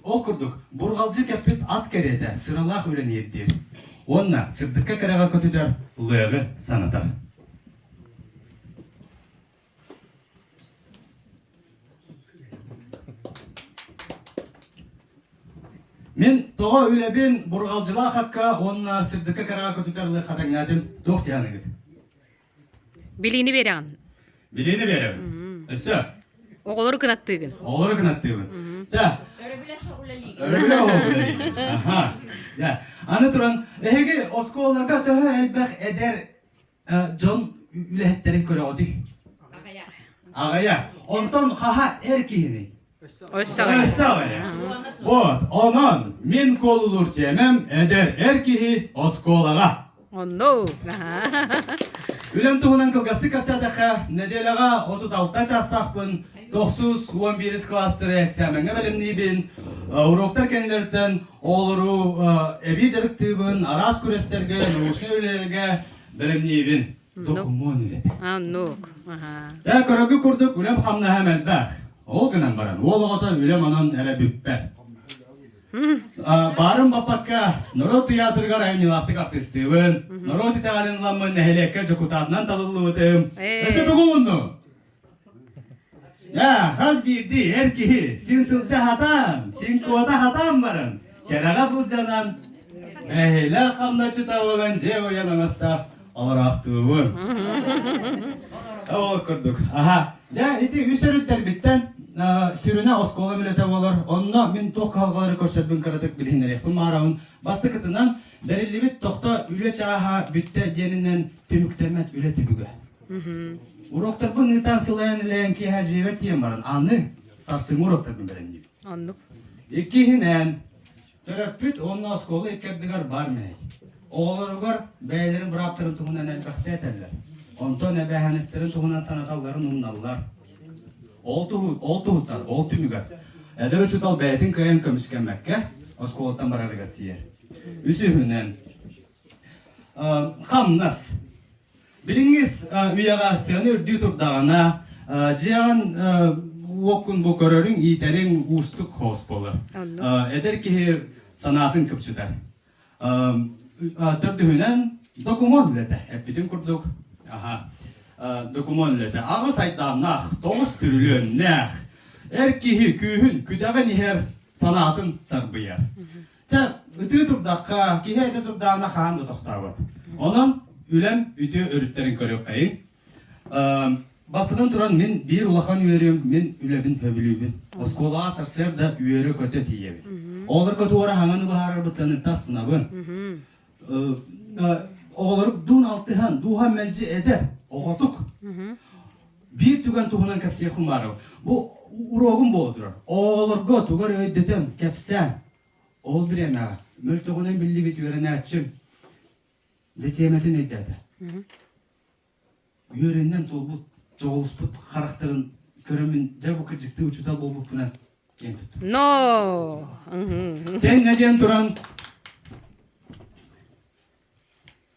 Ол курдук, бурҕалдьы кэппит ат кэриэтэ сыралаах үлэни ирдиир уонна сырдыкка кэрэҕэ көтүтэр лыаҕы санатар. Мин тоҕо үлэбин бурҕалдьылаах акка уонна сырдыкка кэрэҕэ көтүтэр лыахха тэҥнээтим туох дии Билиини биэрэҕин. Билиини биэрэбин. Өссө? Оҕолору кынаттыыгын. Оҕолору кынаттыыбын. Чэ. Өрөбүлэ суох үлэлиигин. Өрөбүлэ суох үлэлиигин. Аха. Аны туран, эһиги оскуолаларга төһө элбэх эдэр дьон үлэһиттэрин көрөҕүтүй? Аҕыйах. Аҕыйах. Онтон хаһа эр киһини? Өссө аҕыйах. Вот, онон мин куолулуур тиэмэм эдэр эр киһи оскуолаҕа. Онно. Үлэм туһунан кылгастык кэпсээтэххэ, нэдиэлэҕэ 36 чаастаахпын, тохсус, 11 класстары эксээмэҥҥэ бэлэмниибин, уроктар кэннилэриттэн оҕолору эбии дьарыктыыбын, араас күрэстэргэ, научнай үлэлэргэ бэлэмниибин. Докумуон үлэтэ. Оннук. Ээ, көрөргү курдук үлэм хамнаһым элбэх. Ол гынан баран, уол оҕото үлэм онон эрэ бүппэт. Баарым баппакка, норуот тыйаатырыгар айымньылаахтык артыыстыыбын, норуот итэҕэлин ыламмын нэһилиэккэ дьокутаатынан талыллыбытым. Өссө тугу умуннуҥ? Ээ, хас биирдии эр киһи син сылдьа хатаан, син куота хатаан баран, кэрэҕэ былдьанан, мэһилэх хамначчыта буолан дьиэ уйан оҥосто олороохтуубун. Ол курдук. Аха. Дьэ, ити үс өрүттэрбиттэн сүрүнэ оскуола үлэтэ буолар. Онно мин туох кыһалҕалары көрсөрбүн кыратык билиһиннэриэхпин баҕарабын. Бастакытынан, бэриллибит тохто үлэ чааһа бүттэ диэнинэн түмүктэммэт үлэ түбүгэ. Уроктарбын ыытан сылайан илэйэн киэһэ дьиэбэр тиийэн баран, аны сарсыҥҥы уроктарбын бэлэмниибин. Оннук. Иккиһинэн, төрөппүт уонна оскуола икки ардыгар бар мэһэй. Оҕолоругар бэйэлэрин бырааптарын туһунан элбэхтэ этэллэр. Онтон эбээһинэстэрин туһунан санаталларын умналлар. Ол, туһу, ол туһуттан, ол түмүгэр эдэр учуутал бэйэтин кыайан көмүскэммэккэ оскуолаттан барарыгар тиийэр. Үсүһүнэн, хамнас. Билиҥҥи үйэҕэ сыана үрдүү турдаҕына, дьиэҕин уоккун бу көрөрүҥ, иитэриҥ уустук хоос буолар. Эдэр киһи санаатын кыпчытар. Төрдүһүнэн, докумуон үлэтэ. Эппитим курдук, аха, докумуон үлэтэ. Аҕыс айдааннаах, тоҕус түрүлүөннээх. Эр киһи күүһүн, күдэҕин иһэр санаатын сарбыйар. Чэ, ытыы турдахха, киһи этэ турдаҕына хаһан да тохтообот. Онон үлэм үтүө өрүттэрин көрүөххэйиҥ. Бастатан туран, мин биир улахан үөрүүм, мин үлэбин сөбүлүүбүн. Оскуолаҕа сарсыарда үөрэ-көтө тиийэбин. Оҕолорго туора хаҥаны быһаарарбыттан астынабын. Оҕолору дуун алтыһан, дууһам мэлдьи эдэр, оҕотук. Биир түгэн туһунан кэпсиэхпин баарым. Бу уруогум буола турар. Оҕолорго тугу эрэ өйдөтөн, кэпсээн, Ол бириэмэҕэ мөлтөҕүнэн биллибит үөрэнээччим дьэ тиэмэтин өйдөөтө. Үөрэннэн туолбут, дьоҕулуспут харахтарын көрөммүн дьэ бу кырдьыктыы учуутал буолбуппунан киэн туттум. Но! Тэҥҥэ диэн туран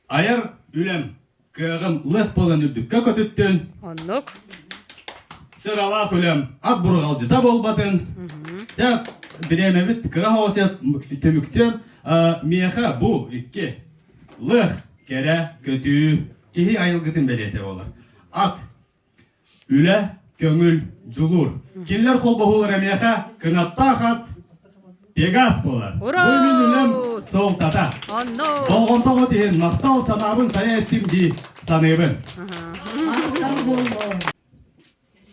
Айар үлэм, кыаҕым лыах буолан үрдүккэ көтүттүн. Оннук. Сыралаах үлэм ат бурҕалдьыта буолбатын. Дьэ, бириэмэбит кыра хоосуйат түмүктүөн миэхэ бу икки лыах кэрэ көтүү киһи айылгытын бэлиэтэ буолар. Ат Үлэ, көҥүл, дьулуур. Кинилэр холбоһуулара миэхэ кынаттаах ат Пегас буолар. Бу мин үлэм суолтата. Болҕомтоҕут иһин махтал санаабын сайа эттим дии саныыбын.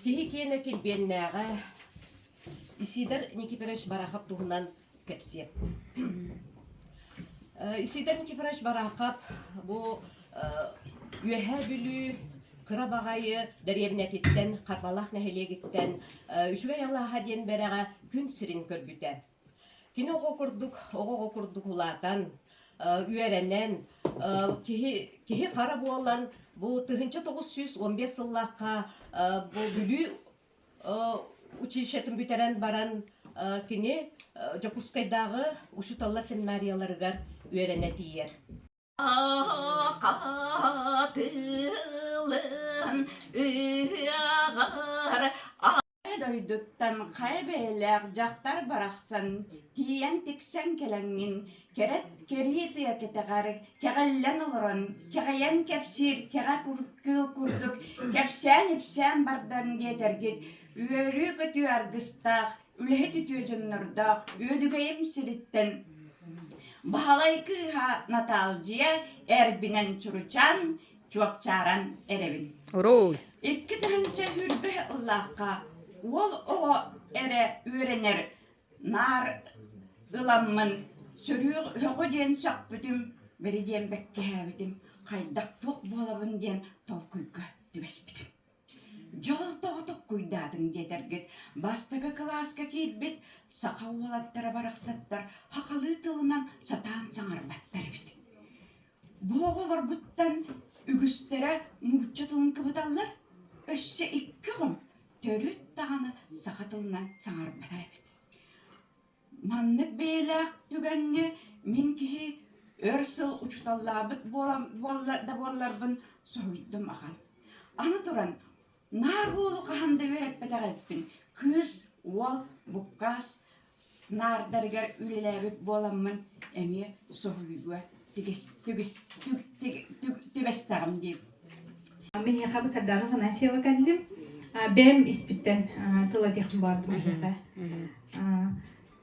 Киһи киэнэ килбиэннээҕэ Исидор Никифорович Барахов туһунан кэпсиэ. Исидор Никифорович Барахов бу Үөһээ Бүлүү кыра баҕайы дэриэбинэтиттэн, Харбалаах нэһилиэгиттэн Үчүгэй алааһа диэн бэрэҕэ күн сирин көрбүтэ. Кини оҕо курдук, оҕо-оҕо курдук улаатан, үөрэнэн, киһи, киһи хара буолан, бу 1915 сыллаахха бу Бүлүү училищетын бүтэрэн баран кини Дьокуускайдааҕы учууталлар семинарияларыгар үөрэнэ тиийэр. дойдуттан хайа бэйэлээх дьахтар барахсан тиийэн тиксэн кэлэҥҥин кэрэт кэрии тыа кэтэҕэр кэҕиллэн олорон кэҕийэн кэпсиир кэҕэ кыыл курдук кэпсээн-ипсээн бардан диэтэргит үөрүү-көтүү аргыстаах үлэһит үтүө дьоннордоох Үөдүгэйим сириттэн Баһылай кыыһа Натаалдьыйа эрбинэн чуручаан чуопчааран эрэбин. Уруй! 2020 ыллаахха уол оҕо эрэ үөрэнэр наар ыламмын сөрүөх өҕө диэн сөхпүтүм, бэри диэн бэккиһээбитим, хайдах туох буолабын диэн толкуйга түбэспитим. Дьол тоҕо токкуйдаатыҥ диэтэргит, бастакы кылааска киирбит саха уолаттара барахсаттар сахалыы тылынан сатаан саҥарбаттар эбит. Бу оҕолорбуттан үгүстэрэ нуучча тылын кыбыталлар, өссө икки оҕом төрүт даҕаны саха тылынан саҥарбата эбит. Маннык бэйэлээх түгэҥҥэ мин киһи өр сыл учууталлаабыт буолан буолла да буолларбын соһуйдум ахан. Аны туран, наар уолу хаһан да үөрэппэтэх эбиппин. Кыыс, уол, буккаас наардарыгар үлэлээбит буоламмын эмиэ соһуйууга түбэстэҕим дии. Миэхэ бу Сардаана Афанасьева кэллим. Бэйэм испиттэн тыл этиэхпин баҕардым эһиэхэ.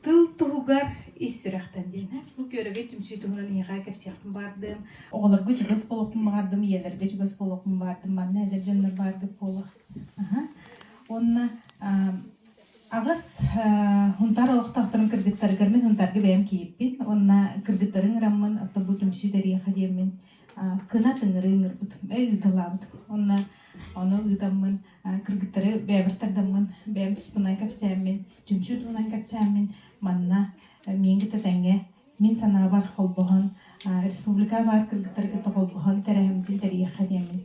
Тыл туһугар ис сүрэхтэн диэн. Бу күөрэгэй түмсүү туһунан эһиэхэ кэпсиэхпин баҕардым. Оҕолорго чугас буолуохпун баҕардым, ийэлэргэ чугас буолуохпун баҕардым. Манна эдэр дьоннор бааргыт буолуох. Уонна Аҕыс Һунтаар олохтоохторун кыргыттарыгар мин Һунтаарга бэйэм киирбин уонна кыргыттары ыҥыраммын оттон бу түмсүү тэрийиэхэ диэммин кынат ыҥырыы ыҥырбытым, ыыталаабытым. Уонна ону ыытаммын кыргыттары бэйэбэр тардаммын, бэйэм туспунан кэпсээммин, түмсүү туһунан кэпсээммин манна миигин кытта тэҥҥэ мин санаабар холбоһон республика баар кыргыттары кытта холбоһон тэрээһиммитин тэрийиэххэ диэммин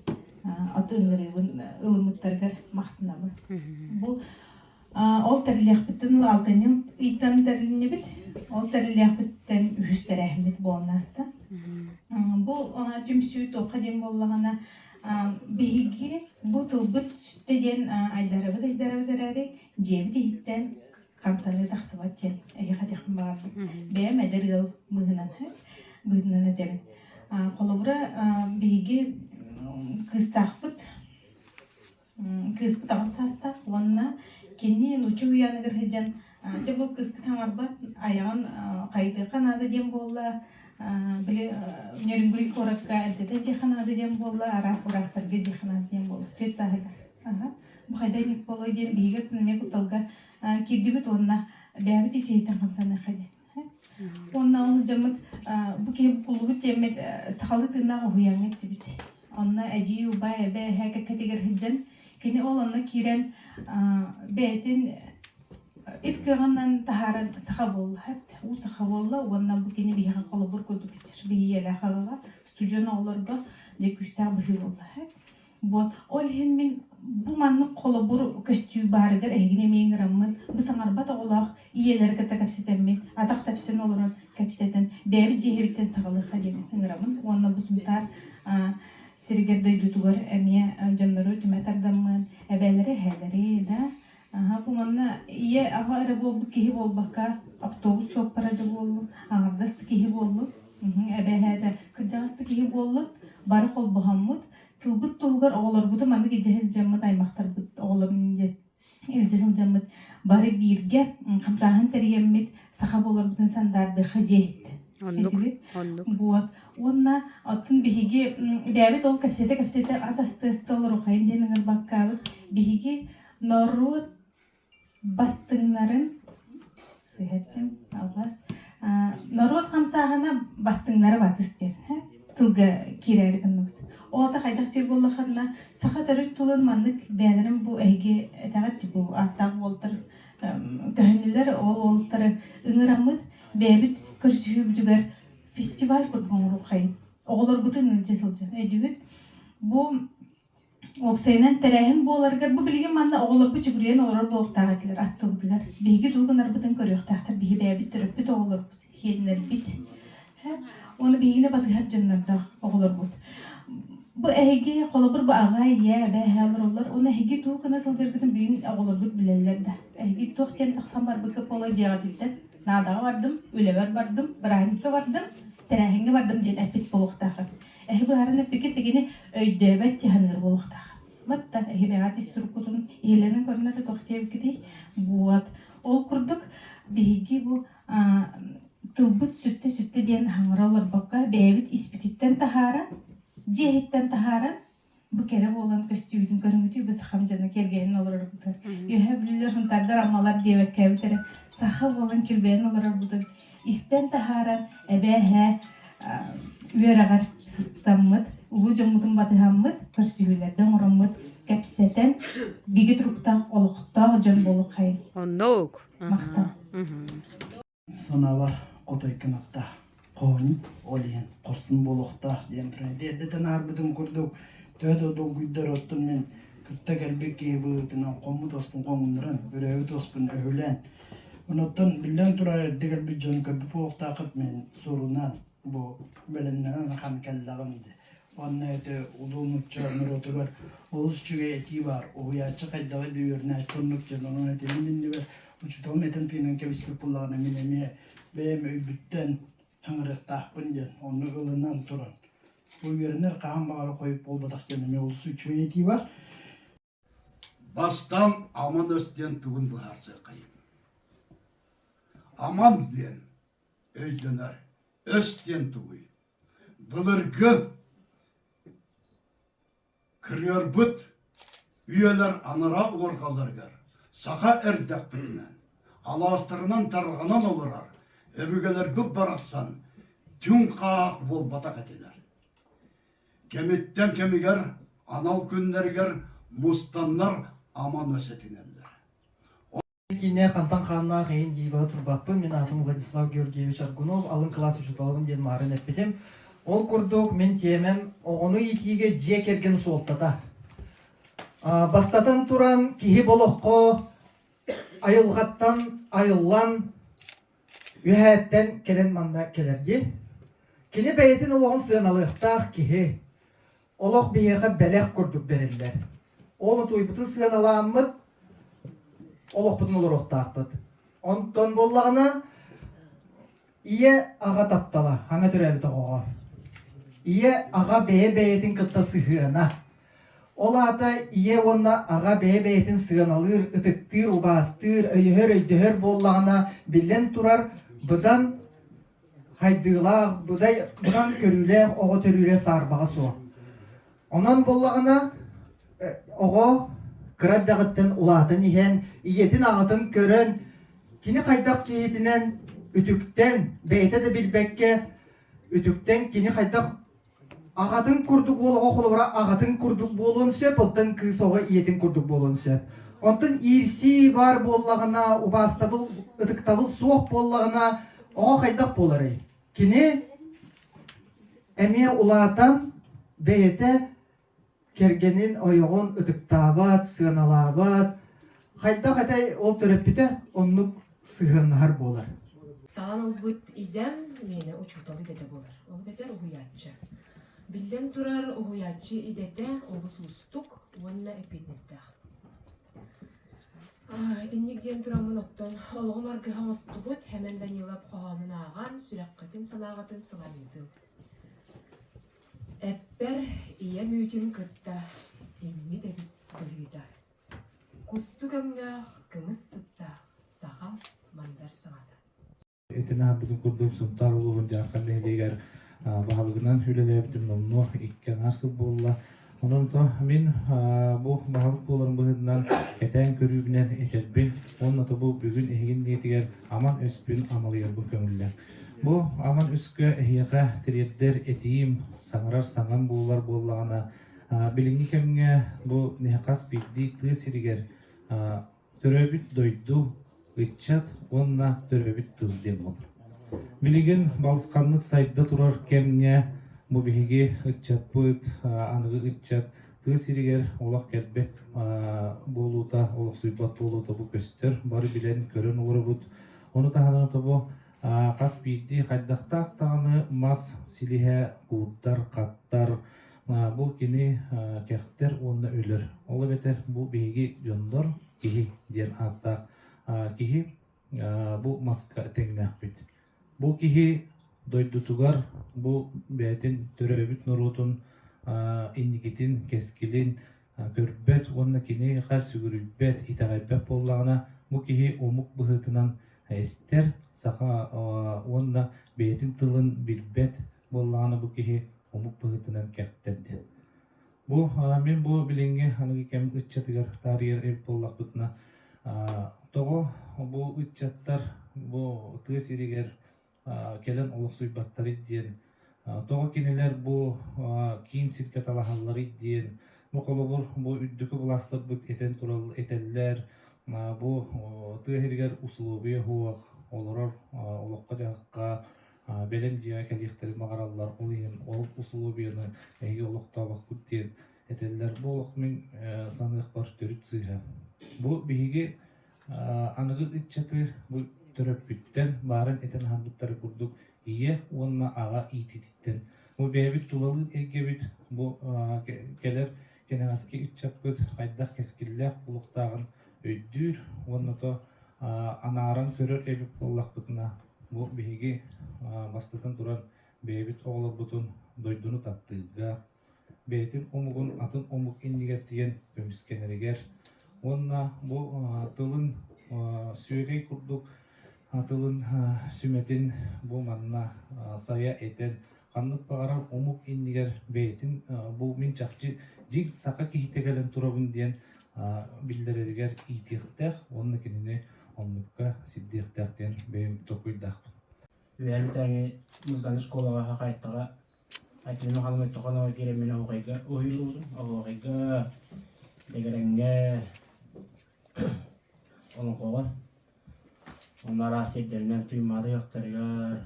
от ыҥырыыбын ылыммыттарыгар махтанабын. Бу ол тэрилиэхпиттэн алтынньы ыйтан тэрилиннибит. Ол тэрилиэхпиттэн үһүс тэрээһиммит буолан ааста. Бу түмсүү туохха диэн буоллаҕына биһиги бу тылбыт сүттэ диэн айдарабыт айдарабыт эрээри дьиэбит иһиттэн хамсаныы тахсыбат диэн эһиэхэ этиэхпин баҕардым. Бэйэм эдэр ыал быһыынан быһыытынан этэбин. Холобура, биһиги кыыстаахпыт, кыыспыт аҕыс саастаах уонна кини нуучча уһуйааныгар сылдьан дьэ бу кыыскыт хаҥарбат айаҕын хайытыахха наада диэн буолла били Нерюнгри куоракка эмтэтэ дьиэхэ наада диэн буолла араас быраастарга дьиэхэ наада диэн буолла түөрт сааһыгар бу хайдах инник буолуой диэн биһиги эмиэ кутталга киирдибит уонна бэйэбит ис-иһиттэн хамсаныахха диэн. Уонна ол дьоммут бу киһи буккуллубут диэммит сахалыы тыыннаах уһуйааҥҥа иттибит. Онно эдьиий, убай, эбэ, эһээ кэккэтигэр сылдьан кини ол онно киирэн бэйэтин ис кыаҕынан таһааран саха буолла, уу саха буолла уонна бу кини биһиэхэ холобур курдук биһиэлээх аҕаҕа студент оҕолорго дьэ күүстээх быһыы буолла. Вот. Ол иһин мин бу маннык холобур көстүү баарыгар эһигини эмиэ ыҥыраммын, бу саҥарбат оҕолоох ийэлэри кытта кэпсэтэммин, атах тэпсэн олорон кэпсэтэн, бэйэбит дьиэһэбиттэн саҕалыахха диэн ыҥыраммын. Уонна бу Сунтаар сиригэр дойдутугар эмиэ дьоннору түмэ тардаммын, эбээлэри, эһээлэри да Аһа, бу манна ийэ аҕа эрэ буолбут киһи буолбакка, автобус суоппара да буоллун, аҥардас да киһи буоллун, эбээһээ да кырдьаҕас да киһи буоллун, бары холбоһоммут, тылбыт туһугар оҕолорбутун маннык илдьэ сылдьаммыт, аймахтарбыт оҕолорун илдьэ сылдьаммыт, бары бииргэ хамсааһын тэрийэммит, саха буоларбытын сандаардыахха дьиэ иһиттэ. Оннук, оннук. Вот. Уонна оттон биһиги бэйэбит ол кэпсэтэ-кэпсэтэ ас астыы-астыы олорухайын диэн ыҥырбаккаабыт. Биһиги норуот бастыҥнарын сыһэттим алҕас норуот хамсааһына бастыҥнара батыс диэн тылга киирээри гынныбыт. Ол ата хайдах диир буоллаххына саха төрүт тылын маннык бэйэлэрин бу эһиги этэҕит бу ааттаах уолтар көһүннүлэр ол уолтары ыҥыраммыт бэйэбит көрсүһүүбүтүгэр фестиваль курдук оҥоруоххайын оҕолорбутун илдьэ сылдьан өйдүүгүт бу Уопсайынан тэрээһин буоларыгар бу билигин манна оҕолорбут чугуруйан олорор буолуохтаах этилэр аттыбытыгар. Биһиги тугу гынарбытын көрүөхтээхтэр, биһи бэйэбит төрөппүт оҕолорбут, сиэннэрбит. Уонна биһигини батыһар дьоннордоох оҕолорбут. Бу эһиги холобур бу аҕа, ийэ, эбээ, эһээ олороллор. Уонна эһиги тугу гына сылдьаргытын бүгүн оҕолоргут билэллэр да. Эһиги туох диэн тахсан барбыкка буола дьиэҕититтэн наадаҕа бардым, үлэбэр бардым, бырааһынньыкка бардым, тэрээһиҥҥэ бардым диэн эппит буолуохтааххыт. Эһи быһааран эппиккит тигини өйдөөбөт дьаһаныыр буолуохтаах. Батта эһи бэҕэт ис туруккутун иһилэнэн көрүнэр да туох диэбиккитий? Буот. Ол курдук биһиги бу тылбыт сүттэ-сүттэ диэн хаҥыра олорбокко бэйэбит испититтэн таһааран, дьиэ иһиттэн таһааран бу кэрэ буолан көстүүгүтүн көрүҥүтүй бу сахам дьоно киэргэйэн олорорбутун үөһэ бүлүүлэр хунтаардар аммалар диэбэккэбит эрэ саха буолан килбэйэн олорорбутун истэн таһааран эбээ эһээ үөрэҕэр сыстаммыт улуу дьоммутун батыһаммыт көрсүһүүлэрдэ оҥороммут кэпсэтэн бигэ туруктаах олохтоох дьон буолуоххайын Оннук. Махтал. Санаабар хотой кынаттаах хоһун ол иһин хорсун буолуохтаах диэн туран эрдэтэн аарбытым курдук төһө да долгуйдар оттон мин кытта кэлбит киһи быһыытынан хоммут оспун хоҥуннаран өрөөбүт оспун өһүлээн онуттан биллэн турар эрдэ кэлбит дьон көрбүт буолуохтааххыт мин суорунан бу бэлэмнэнэн ахан кэллэҕим дии Уонна ити улуу нуучча норуотугар олус үчүгэй этии баар. Уһуйааччы хайдаҕый да үөрэнээччи оннук диэн. Онон этиним иннибэр учууталым этэн тыынан кэбиспит буоллаҕына мин эмиэ бэйэм өйбүттэн хаҥырыахтаахпын диэн онну ылынан туран. Бу үөрэнэр хаһан баҕарар хойут буолбатах диэн эмиэ олус үчүгэй этии бар. Бастаан аман өс диэн тугун быһаарсыаххайын. Аман диэн өйдөнөр, өс диэн тугуй? Былыргы кырыарбыт үйэлэр анараа уорҕаларыгар саха эрдэхпитинэн алаастарынан тарҕанан олорор өбүгэлэрбит барахсан түҥ хааһах буолбатах этилэр. Кэмиттэн кэмигэр анал күннэригэр мустаннар аман өс этинэллэр. Киинэ хантан хааннаах эйин диибаҕа турбаппын. Мин аатым Владислав Георгиевич Аргунов, алын кылаас учууталабын диэн маарын эппитим. Ол курдук мин тиэмэм оҕону иитиигэ дьиэ кэргэн суолтата. Бастатан туран киһи болоххо айылҕаттан айыллан үөһээттэн кэлэн манна кэлэр дии. Кини бэйэтин олоҕун сыаналыахтаах киһи. Олох биһиэхэ бэлэх курдук бэриллэр. Ол утуйбутун сыаналааммыт, олохпутун олоруохтаахпыт. Онтон буоллаҕына, ийэ аҕа таптала, хаҥа төрөөбүт оҕоҕо. Ийэ аҕа бэйэ-бэйэтин кытта сыһыана. Ол аата ийэ уонна аҕа бэйэ-бэйэтин сыаналыыр, ытыктыыр, убаастыыр, өйөһөр, өйдөһөр буоллаҕына, биллэн турар, быдан хайдыылаах, быдай, быдан көрүүлээх оҕо төрүүрэ саарбаҕа суох. Онон буоллаҕына, оҕо кыра эрдэҕиттэн улаатан иһэн, ийэтин-аҕатын көрөн, кини хайдах киһитинэн үтүктэн, бэйэтэ да билбэккэ, үтүктэн кини хайдах Аҕатын курдук уол оҕо холобура аҕатын курдук буолуон сөп, оттон кыыс оҕо ийэтин курдук буолуон сөп. Онтон иирсии баар буоллаҕына, убаастабыл, ытыктабыл суох буоллаҕына, оҕо хайдах буоларый? Кини эмиэ улаатан бэйэтэ кэргэнин, ойоҕун ытыктаабат, сыаналаабат, хайдах этэй ол төрөппүтэ оннук сыһыаннаһар буолар. Талан ылбыт идэм миэнэ учуутал идэтэ буолар. Ол эбэтэр уһуйааччы. Биллэн турар, уһуйааччы идэтэ олус уустук уонна эппиэтинэстээх. Итинник диэн тураммын оттон олоҕум аргыһа оҥостубут Хэмэн Данилов хоһоонун ааҕан, сүрэххитин, санааҕытын сылайытын. Эппэр ийэм үүтүн кытта иҥмит эбит быһыыта. Кустук өҥнөөх, кымыс сыттаах саха мандар саҥата. Итини аһарбытын курдук Сунтаар улууһун Дьаархан нэһилиэгэр баһылыгынан үлэлээбитим номнуо икки аҥаар сыл буолла. Онон то мин бу баһылык буоларым быһыытынан кэтээн көрүүбүнэн этэрбин уонна то бу бүгүн эһигин ниэтигэр аман өспүн амалыйарбын көҥүллэҥ. Бу аман өскө эһиэхэ тириэрдэр этиим, саҥарар саҥам буолар буоллаҕына, билиҥҥи кэмҥэ бу хас биирдии тыа сиригэр төрөөбүт дойду, ыччат уонна төрөөбүт тыл диэн буолар. Билигин балысханнык сайда турар кэмҥэ бу биһиги ыччаппыт, аныгы ыччат тыа сиригэр олох кэлбэт буолуута, олохсуйбат буолуута бу көстөр. Бары билэн, көрөн олоробут. Ону таһынан тобу хас биирдии хайдахтаах даҕаны мас силиһэ куурдар, хаттар. Бу кини кэхтэр уонна өлөр. Ол эбэтэр бу биһиги дьоннор киһи диэн ааттаах киһи бу маска тэҥнээхпит. Бу киһи дойдутугар бу бэйэтин төрөөбүт норуотун инникитин, кэскилин көрбөт уонна киниэхэ сүгүрүйбэт, итэҕэйбэт буоллаҕына, бу киһи омук быһыытынан эстэр, саха уонна бэйэтин тылын билбэт буоллаҕына бу киһи омук быһыытынан кэхтэр диэн. Бу мин бу билиҥҥи аныгы кэм ыччатыгар таарыйар эбит буоллахпытына, тоҕо бу ыччаттар бу тыа сиригэр кэлэн олохсуйбаттарый диэн, тоҕо кинилэр бу киин сиргэ талаһалларый диэн, бу холобур бу үрдүкү былаастарбыт этэн турал этэллэр, бу тыа сиригэр усулуобуйа суох, олорор олоххо-дьаһахха бэлэм дьиэҕэ кэлиэхтэрин баҕараллар, ол иһин ол усулуобуйаны эһиги олохтообоккут диэн этэллэр. Бу олох мин саныахпар төрүт сыыһа. Бу биһиги аныгы ыччаты бу төрөппүттэр баарын этэн аһарбыттары курдук ийэ уонна аҕа иитиититтэн бу бэйэбит тулалыыр эйгэбит бу кэлэр кэнэҕэски ыччаппыт хайдах кэскиллээх буолуохтааҕын өйдүүр уонна то анааран көрөр эбит буоллахпытына бу биһиги бастатан туран бэйэбит оҕолорбутун дойдуну таптыырга бэйэтин омугун атын омук иннигэр тиийэн көмүскэнэригэр уонна бу тылын сүөгэй курдук тылын сүмэтин бу манна сайа этэн ханнык баҕарар омук иннигэр бэйэтин бу мин чахчы дьиҥ саха киһитэ кэлэн турабын диэн биллэрэригэр иитиэхтээх уонна кинини оннукка сирдиэхтээх диэн бэйэм толкуйдаахпын. Үөһээ музыкальнай школаҕа хахайттаҕа Айтыына Михайловна Тохонова киирэммин оһуохайга уһуйуллубутум. Оһуохайга, дэгэрэҥҥэ, олоҥхоҕо. Онно араас сирдэринэн Туймаада ыһыахтарыгар,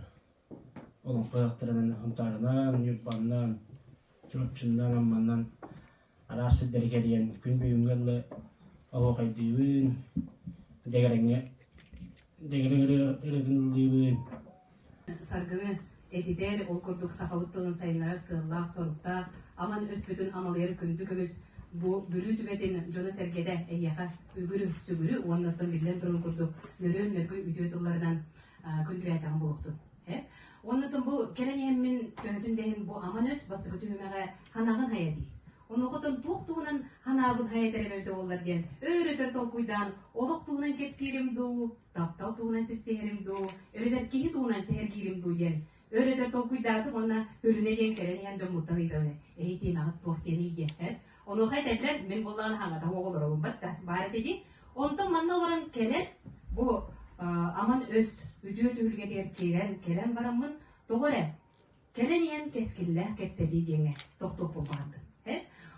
олоҥхо ыһыахтарынан Һунтаарынан, Ньурбаннан, Чурапчыннан, Амманнан араас сирдэри кэрийэн күн бүгүҥҥэ дылы оһуохайдыыбын, дэгэрэҥҥэ дэгэрэҥ ырыатын ыллыыбын. Саргыны этитэр, ол курдук сахабыт тылын сайыннарар сыаллаах-соруктаах, аман өспүтүн амалыйар күндү көмүс бу Бүлүү түбэтин дьоно-сэргэтэ эйиэхэ үгүрү-сүгүрү уонна оттон биллэн турарын курдук нөрүөн-нөргүй үтүө тылларынан күндүлээтэҕин буолуохтун. Уонна бу кэлэн иһэммин төһөтүн да иһин бу аман өс бастакы түһүмэҕэ ханаҕын хайа дии. Онуоха туох туһунан ханаабын хайа этэр эбэбитэ буоллар диэн өөр-өтөр толкуйдаан олох туһунан кэпсиирим дуу, таптал туһунан сипсиһэрим дуу, эбэтэр киһи туһунан сэһэргиирим дуу диэн өр-өтөр толкуйдаатым уонна Өрүнэ диэн кэлэн иһэн дьоммуттан ыйытабын эһи тиэмэҕит туох диэний диэххэр. Онуоха этэллэр мин буоллаҕына хаҥата оҕолоробун батта баар этэ дии. Онтон манна олорон кэлэн бу аман өс үтүө түһүлгэтигэр киирэн кэлэн бараммын тоҕо эрэ кэлэн иһэн кэскиллээх кэпсэтии диэҥҥэ тохтуохпун баҕардым.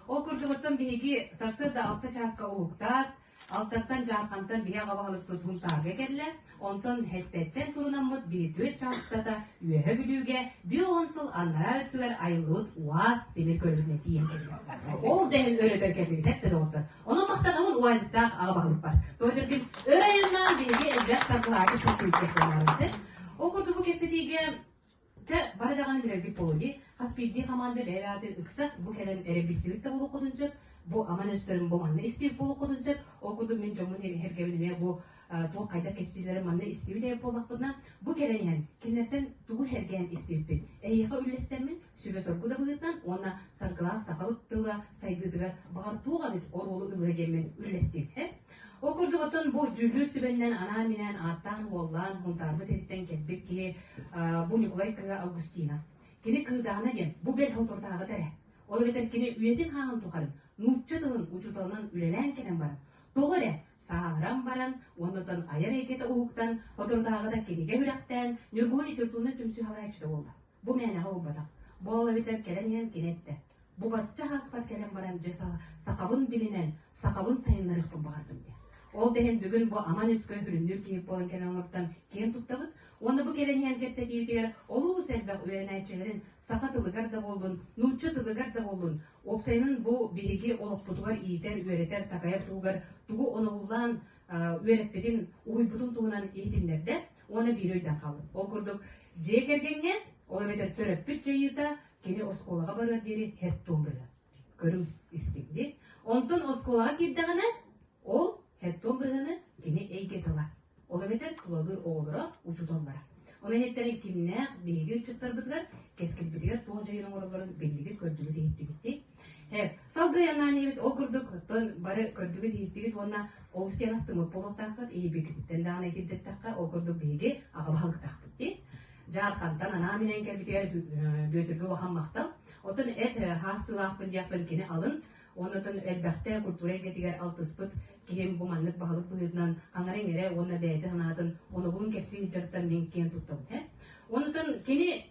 Ол курдук оттон биһиги сарсыарда 6 чааска уһуктаат, Алтаттан Дьаархантан биһи аҕа баһылыкпыт Һунтаарга кэллэ, онтон Һэттэттэн турунаммыт биһи түөрт чаастата Үөһэ Бүлүүгэ 50 сыл анараа өттүгэр айыллыбыт УАЗ тимир көлөтүнэ тиийэн кэллэ. Ол да иһин өр өтөр кэлбибит эттэ доҕоттор. Онон махтанабын УАЗиктаах аҕа баһылыкпар. Тоҕо дииргин өр айаннаан биһиги элбэх саргылааты сылтыйдыах буолаарым Ол курдук бу кэпсэтиигэ Чэ, бары даҕаны билэргит буолуо дии. Хас биирдии хамаанда бэйэ ааты ыкса бу кэлэн эрэ билсибит да буолуоххутун сөп, бу аман өстөрүн бу манна истибит буолуоххутун сөп. Ол курдук мин дьоммун эһэргэбин эмиэ бу туох хайдах кэпсииллэрин манна истибит эбит буоллахпытына, бу кэлэн иһэн кинилэртэн тугу сэргээн истибиппит эһиэхэ үллэстэммин сүбэ-соргу да быһыытынан уонна саргылаах сахабыт тыла сайдыытыгар баҕар туох эбит оруолу ылыа диэммин үллэстиим. Ол курдук оттон бу дьүүллүүр сүбэннэн анаан-минээн ааттаан-уоллаан Һунтаарбыт иһиттэн кэлбит киһи бу Ньукулай кыыһа Августина. Кини Кыыдаана диэн бу бэл соторутааҕыта эрэ. Ол эбэтэр кини үйэтин хааһын тухары нуучча тылын учууталынан үлэлээн кэлэн баран, тоҕо эрэ сааһыран баран уонна айар эйгэтэ уһуктан, соторутааҕыта кинигэ үрэхтээн Ньургуһун литературнай түмсүү салайааччыта буолла. Бу мээнэҕэ буолбатах. Бу ол эбэтэр кэлэн иһэн кини эттэ. Бу бачча ааспар кэлэн баран дьэ сахабын билинэн, сахабын сайыннарыахпын баҕардым диэн. Ол да иһин бүгүн бу аман өскө сүрүннүүр киһи буолан кэлэн олортон киэн туттабыт. Уонна бу кэлэн иһэн кэпсэтиибитигэр олус элбэх үөрэнээччилэрин саха тылыгар да буоллун, нуучча тылыгар да буоллун, уопсайынан бу биһиги олохпутугар иитэр, үөрэтэр, такайар туһугар тугу оноһуллаан үөрэппитин, уһуйбутун туһунан иһитиннэрдэ уонна биири өйдөөн хааллым. Ол курдук дьиэ кэргэҥҥэ, ол эбэтэр төрөппүт дьайыыта. Кини оскуолаҕа барыар диэри хэттуон бырыһыан. Көрүҥ истиҥ Онтон оскуолаҕа киирдэҕинэ, ол хэттуон бырыһыаны кини эйгэтэ ылар. Ол эбэтэр тулалыыр оҕолоро, учууталлара. Ону иһиттэрин кимнээх биһиги ыччаттарбытыгар, кэскилбитигэр туох дьайыыны оҥороллорун биллигит, көрдүгүт, иһиттигит. Салгыы айаннаан иһэбит ол курдук оттон бары көрдүгүт, иһиттигит уонна олус диэн астыммыт буолуохтааххыт, иһийбиккититтэн даҕаны итирдэттэххэ, ол курдук биһиги аҕа баһылыктаахпыт дии. Дьаархантан анаан-минээн кэлбитигэр Бүөтүргэ улахан махтал. Оттон эт хаастыылаахпын диэхпин кини алын, уонна оттон элбэхтэ культура эйгэтигэр алтыспыт киһим бу маннык баһылык быһыытынан хаҥара-иҥэрэ уонна бэйэтин санаатын онобун кэпсии сылдьарыттан мин киэн туттабын. Онтон кини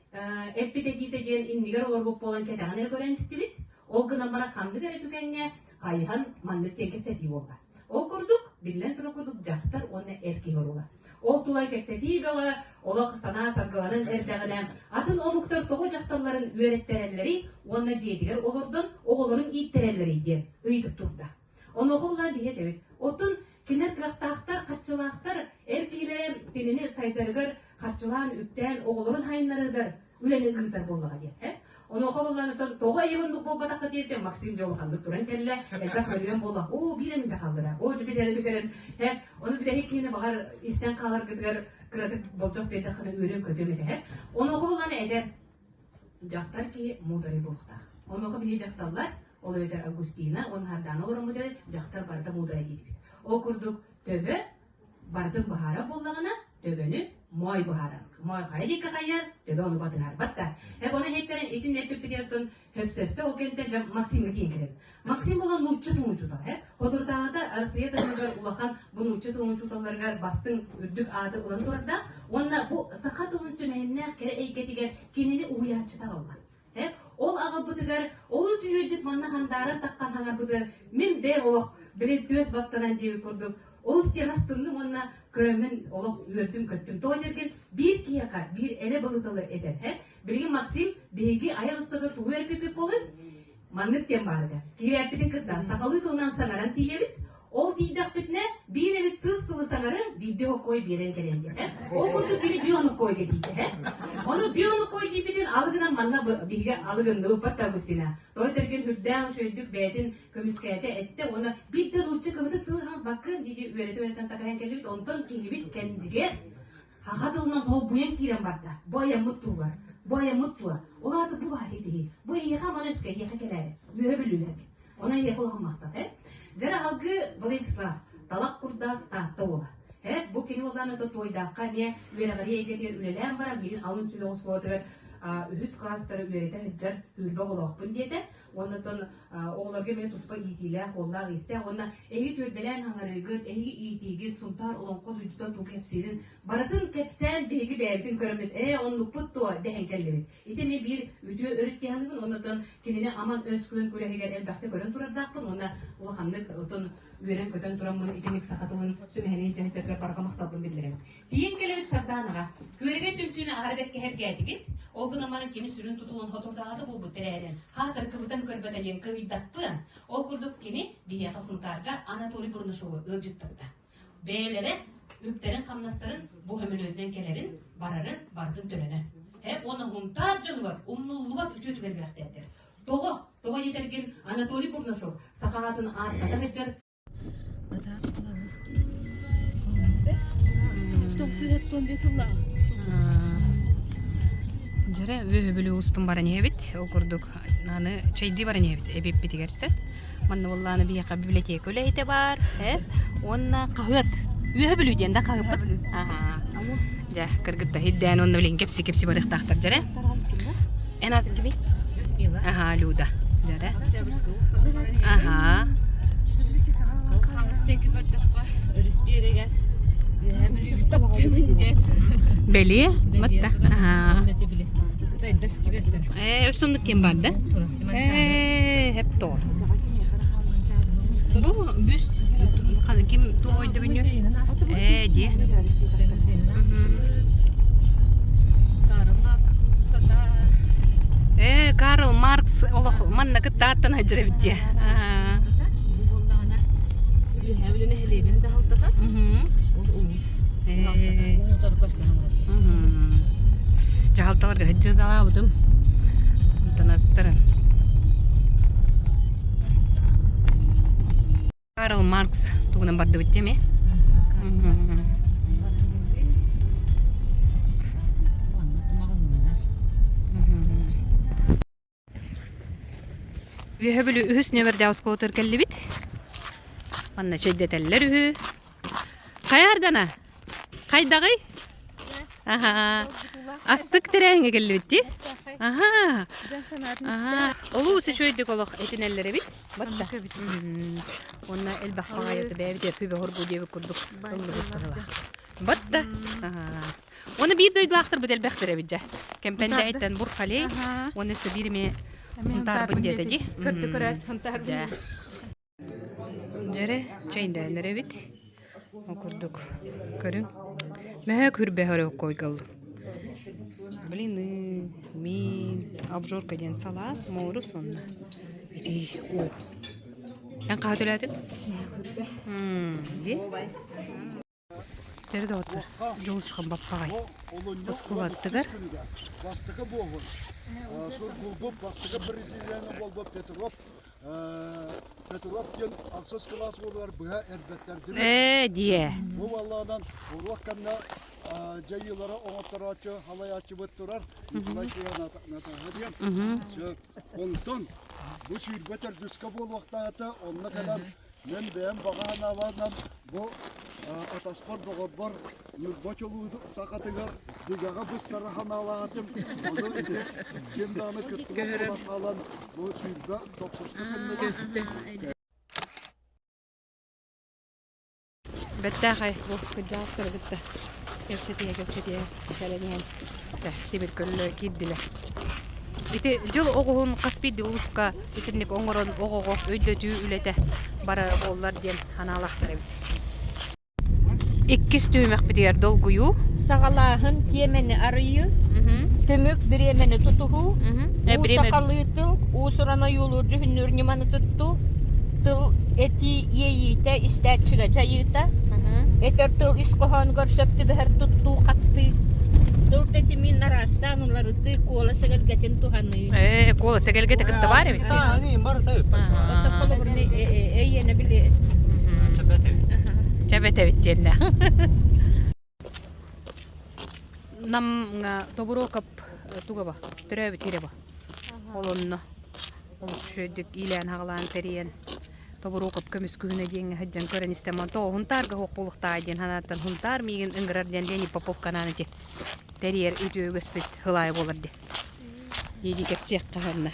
эппит этиитэ диэн иннигэр олорбут буолан кэтэҕин эрэ көрөн истибит. Ол гынан баран ханнык эрэ түгэҥҥэ хайыһан маннык диэн кэпсэтии буолла. Ол курдук, биллэн турар курдук дьахтар уонна эр киһи оруола. Ол тула кэпсэтии бөҕө, олох санаа саргыланан эрдэҕинэ, атын омуктар тоҕо дьахталларын үөрэттэрэллэрий уонна дьиэтигэр олордон оҕолорун ииттэрэллэрий диэн ыйытык турда. Онуоха улаан биһи этэбит. Оттон кинилэр кыахтаахтар, харчылаахтар, эр киһилэрэ кинини сайдарыгар харчылаан, үптээн, оҕолорун хайыннарарыгар үлэни ыытар буоллаҕа диэн. Э? Онуоха буоллаан оттон тоҕо ийэм оннук буолбатахха диэтэ Максим дьолуханнык туран кэллэ, элбэх мөлүйүөн буолла. Оо, биир эмитэ хааллара. Оо, дьэ билэрэ түгэрэн, э? Ону бүтэһик киһини баҕар истэн хааларгытыгар кыратык болдьох биэрдэххинэ үөрүөм-көтүөм этэ. Э? Онуоха буоллаан эдэр дьахтар киһи муударай буолуохтаах. Онуоха биһиги дьахталлар, ол эбэтэр Августина уонна Хардаана олороммут эрэ дьахтар барыта муударай диэтибит. Ол курдук төбө барытын быһаарар буоллаҕына, төбөнү моой быһаарар. Моой хайа диэки хайар, төбө ону батыһарбат да. Эп ону иһиттэрин итин эппиппититтэн хөпсөстө ол кэнтэн дьэ Максимҥа тиийэн кэлэбит. Максим буолан нуучча тылын учуутала. Э? Хотурдааҕыта Россия таһымыгар улахан бу нуучча тылын учууталларыгар бастыҥ үрдүк ааты ылан турардаах уонна бу саха тылын сүмэһиннээх кэрэ эйгэтигэр кинини уһуйааччыта аҕалла. Э? Ол аҕалбытыгар олус үчүгэйдик манна хандааран таххан хаҥарбытыгар мин бэйэм олох били түөс баттанан диэбит курдук олус диэн астынным уонна көрөммүн олох үөрдүм-көттүм. Тоҕо диэргин биир киһиэхэ биир эрэ былытылы этэр. Э? Билигин Максим биһиги айан устата тугу эрпиппит буолуй? Маннык диэн баар этэ. Киирээппитин кытта сахалыы тылынан саҥаран тиийэбит. Ол тиийдэхпитинэ биир эбит сыыс тылы саҥарыҥ, биирдэ хоккой биэрэн кэлэн диэн. Ол курдук кини бионуккойга тиийдэ. Ону бионуккой диэбитин алыгынан манна биһиги алыгынныбыппат да Августина. Той тэргин үрдээх үчүгэйдик бэйэтин көмүскээтэ эттэ уонна биир да нуучча кыбытык тылы хаҥбаккын дии үөрэтэ үөрэтэн такайан кэллибит. Онтон киһибит кэннигэр Саха тылынан толбуйан киирэн барда. Бу айаммыт туһугар. Бу айаммыт тула. Ол аата бу баар итиһи. Бу эйиэхэ аман өскө эйиэхэ кэлээри. Үөһэ бүлүүлэргэ. Онон эйиэхэ улахан махтал. Э? Дьара алгыы Владислав, талах курдаах Таатта уола. Э, бу кини уоллаан ото Туойдаахха эмиэ үөрэҕирии эйгэтигэр үлэлээн баран билигин алын сүһүөх оскуолатыгар үһүс кылаастары үөрэтэ сылдьар сүүрбэ оҕолоохпун диэтэ. Уонна оттон оҕолорго эмиэ туспа иитиилээх, уоллаах истээх уонна эһиги түөлбэлээн хаҥарыыгыт, эһиги иитиигит, Сунтаар олоҥхо дойдута тугу кэпсиирин барытын кэпсээн биһиги бэйэбитин көрөммүт, ээ, оннукпут дуо дэһэн кэллибит. Ити эмиэ биир үтүө өрүт дии саныыбын уонна оттон кинини аман өс күөн күрэһигэр элбэхтик көрөн турардаахпын уонна улаханнык оттон үөрэн-көтөн тураммын итинник саха тылын сүмэһинин дьаһайдарга барҕа махталбын биллэрэбин. Тиийэн кэлэбит Сардаанаҕа. Күөрэгэй түмсүүнү аһара бэркэ сэргээтигит. Ол гынан баран кини сүрүн тутулун хотурдааҕыта булбут тэрээһинин хаатыр кыбытан көрбөтө диэн кыйдаппыан. Ол курдук кини биһиэхэ Сунтаарга Анатолий Бурнашовы ыалдьыттатта. Бэйэлэрэ үптэрин-хамнастарын бу көмөлүөтүнэн кэлэрин, барарын барытын төлөнөн. Э, уонна Сунтаар дьонугар умнуллубат үтүө түгэн бэлэхтээтилэр. Тоҕо? Тоҕо диэтэргин Анатолий Бурнашов саха аатын ааттата сылдьар Дьэрэ үөһүбүлү устун баран иһэбит. Ол курдук аны чэйдии баран иһэбит эбиппитигэр сөп. Манна буоллааны биһиэхэ библиотека үлэһитэ баар, э уонна хаһыат. Үөһэ Бүлүү диэн да хаһыппыт. Аха. Дьэ, кыргытта хиддээн уонна билин кэпси-кэпси барыахтаахтар дьэрэ. Эн аатын кимий? Людмила. Аха, Люда. Дьэрэ. Аха. Хаҥас диэки көрдөххө, өрүс биэрэгэр Үөһээ Бүлүүгэ таптыыбын диэн. Бэлиэ? Матта. Аха. Кытайдар скибеттэр. Ээ, өр соннук ким бар да? Ээ, хеп тоор. Бу бүс ким туох өйдөбүнньү? Ээ, дии. Ээ, Карл Маркс олох манна кыттааттан сылдьар эбит дии. Бу буоллаҕына Үөһээ Бүлүү нэһилиэгин дьаһалтата, ол улуус дьаһалтата уун утары көрсөн олорор. Дьаһалталарга сылдьыталаабытым. Аттанаттарын. Карл Маркс тугунан бардыбыт дии Үөһэ Бүлүү үһүс нүөмэрдээх оскуолатыгар кэллибит. Манна чэйдэтэллэр үһү. Хайа Ардана? Хайдаҕый? Аха. Астык тэрээһиҥҥэ кэллибит дии? Аха. Аха. Олус үчүгэйдик олох этинэллэр эбит. Батта. Уонна элбэх баҕайыты бэйэбит эрпи бөҕөргүү диэбит курдук ыллыбыт быһыылаах. Батта. Аха. Уонна биир дойдулаахтарбыт элбэхтэр эбит дьэ. Кэмпэндээйиттэн Бурхалей уонна өссө биир эмиэ Хунтаарбын диэтэ дии. Көрдө көрөөт Хунтаарбын. Дьэ. Дьэрэ чэйдээннэр эбит. Ол курдук көрүҥ. Мөһөөк үрбэһэр оккойгал. Блины, миин, обжорка диэн салаат, муорус уонна ити уу. Эн хаһа төлөөтүн? Дии. Дьэ доҕоттор, Дьулусхан Баппаҕай оскуолаттыгар Бастакы буоһун сургулбут бастакы президенэ буолбут Петров Петров диэн алтыс кылаас уолугар быһа эрбэттэрдибит. Ээ диэ. Бу баллаанан уруок кэннэ дьайыылары оҥотторооччу халайааччыбыт турар Николай Натаха диэн. Онтон бу 20 төрдүскэ буолуохтаата онно кэлэн Мин бэйэм баҕа санаабынан бу атаспар доҕорбор Ньурба чулуу сахатыгар дыгаҕа быстара санаалаатым. Ону ити ким даҕаны кыттыбат буолан хаалан бу 20 тохсуска кэннэ Бэртээхэй бу кырдьаҕастары кытта кэпсэтиһэ кэпсэтиһэ кэлэн иһэн тимир көлө киирдилэр. Ити дьыл оҕуһун хас биирдии улууска итинник оҥорон оҕоҕо өйдөтүү үлэтэ барара буоллар диэн санаалаахтар эбит. Иккис түһүмэхпитигэр долгуйуу. Саҕалааһын тиэмэни арыйыы, түмүк бириэмэни тутуһуу, уу сахалыы тыл, уус-уран ойуулуур дьүһүннүүр ньыманы туттуу, тыл этии иэйиитэ, истээччигэ дьайыыта, этэр тыл ис хоһоонугар сөп түбэһэр туттуу, хаттыы, тыл тэтимин араастаан уларытыы, куолас эгэлгэтин туһаныы. Ээ, куолас эгэлгэтэ кытта баар эбит. Эйиэнэ били. Чэбэтэбит диэннэ. Намҥа Тобуруокап туга ба, төрөөбүт сирэ ба. Ол онно олус үчүгэйдик иилээн-хаҕалаан тэрийэн Тобуруокап көмүс күһүнэ диэҥҥэ сылдьан көрөн истэм онто Һунтаарга суох буолуохтааҕа диэн санааттан Һунтаар миигин ыҥырар диэн Леонид Попов анаан ити тэрийэр үтүө үгэспит сылаайа буолар диэн дии-дии кэпсиэххэ уонна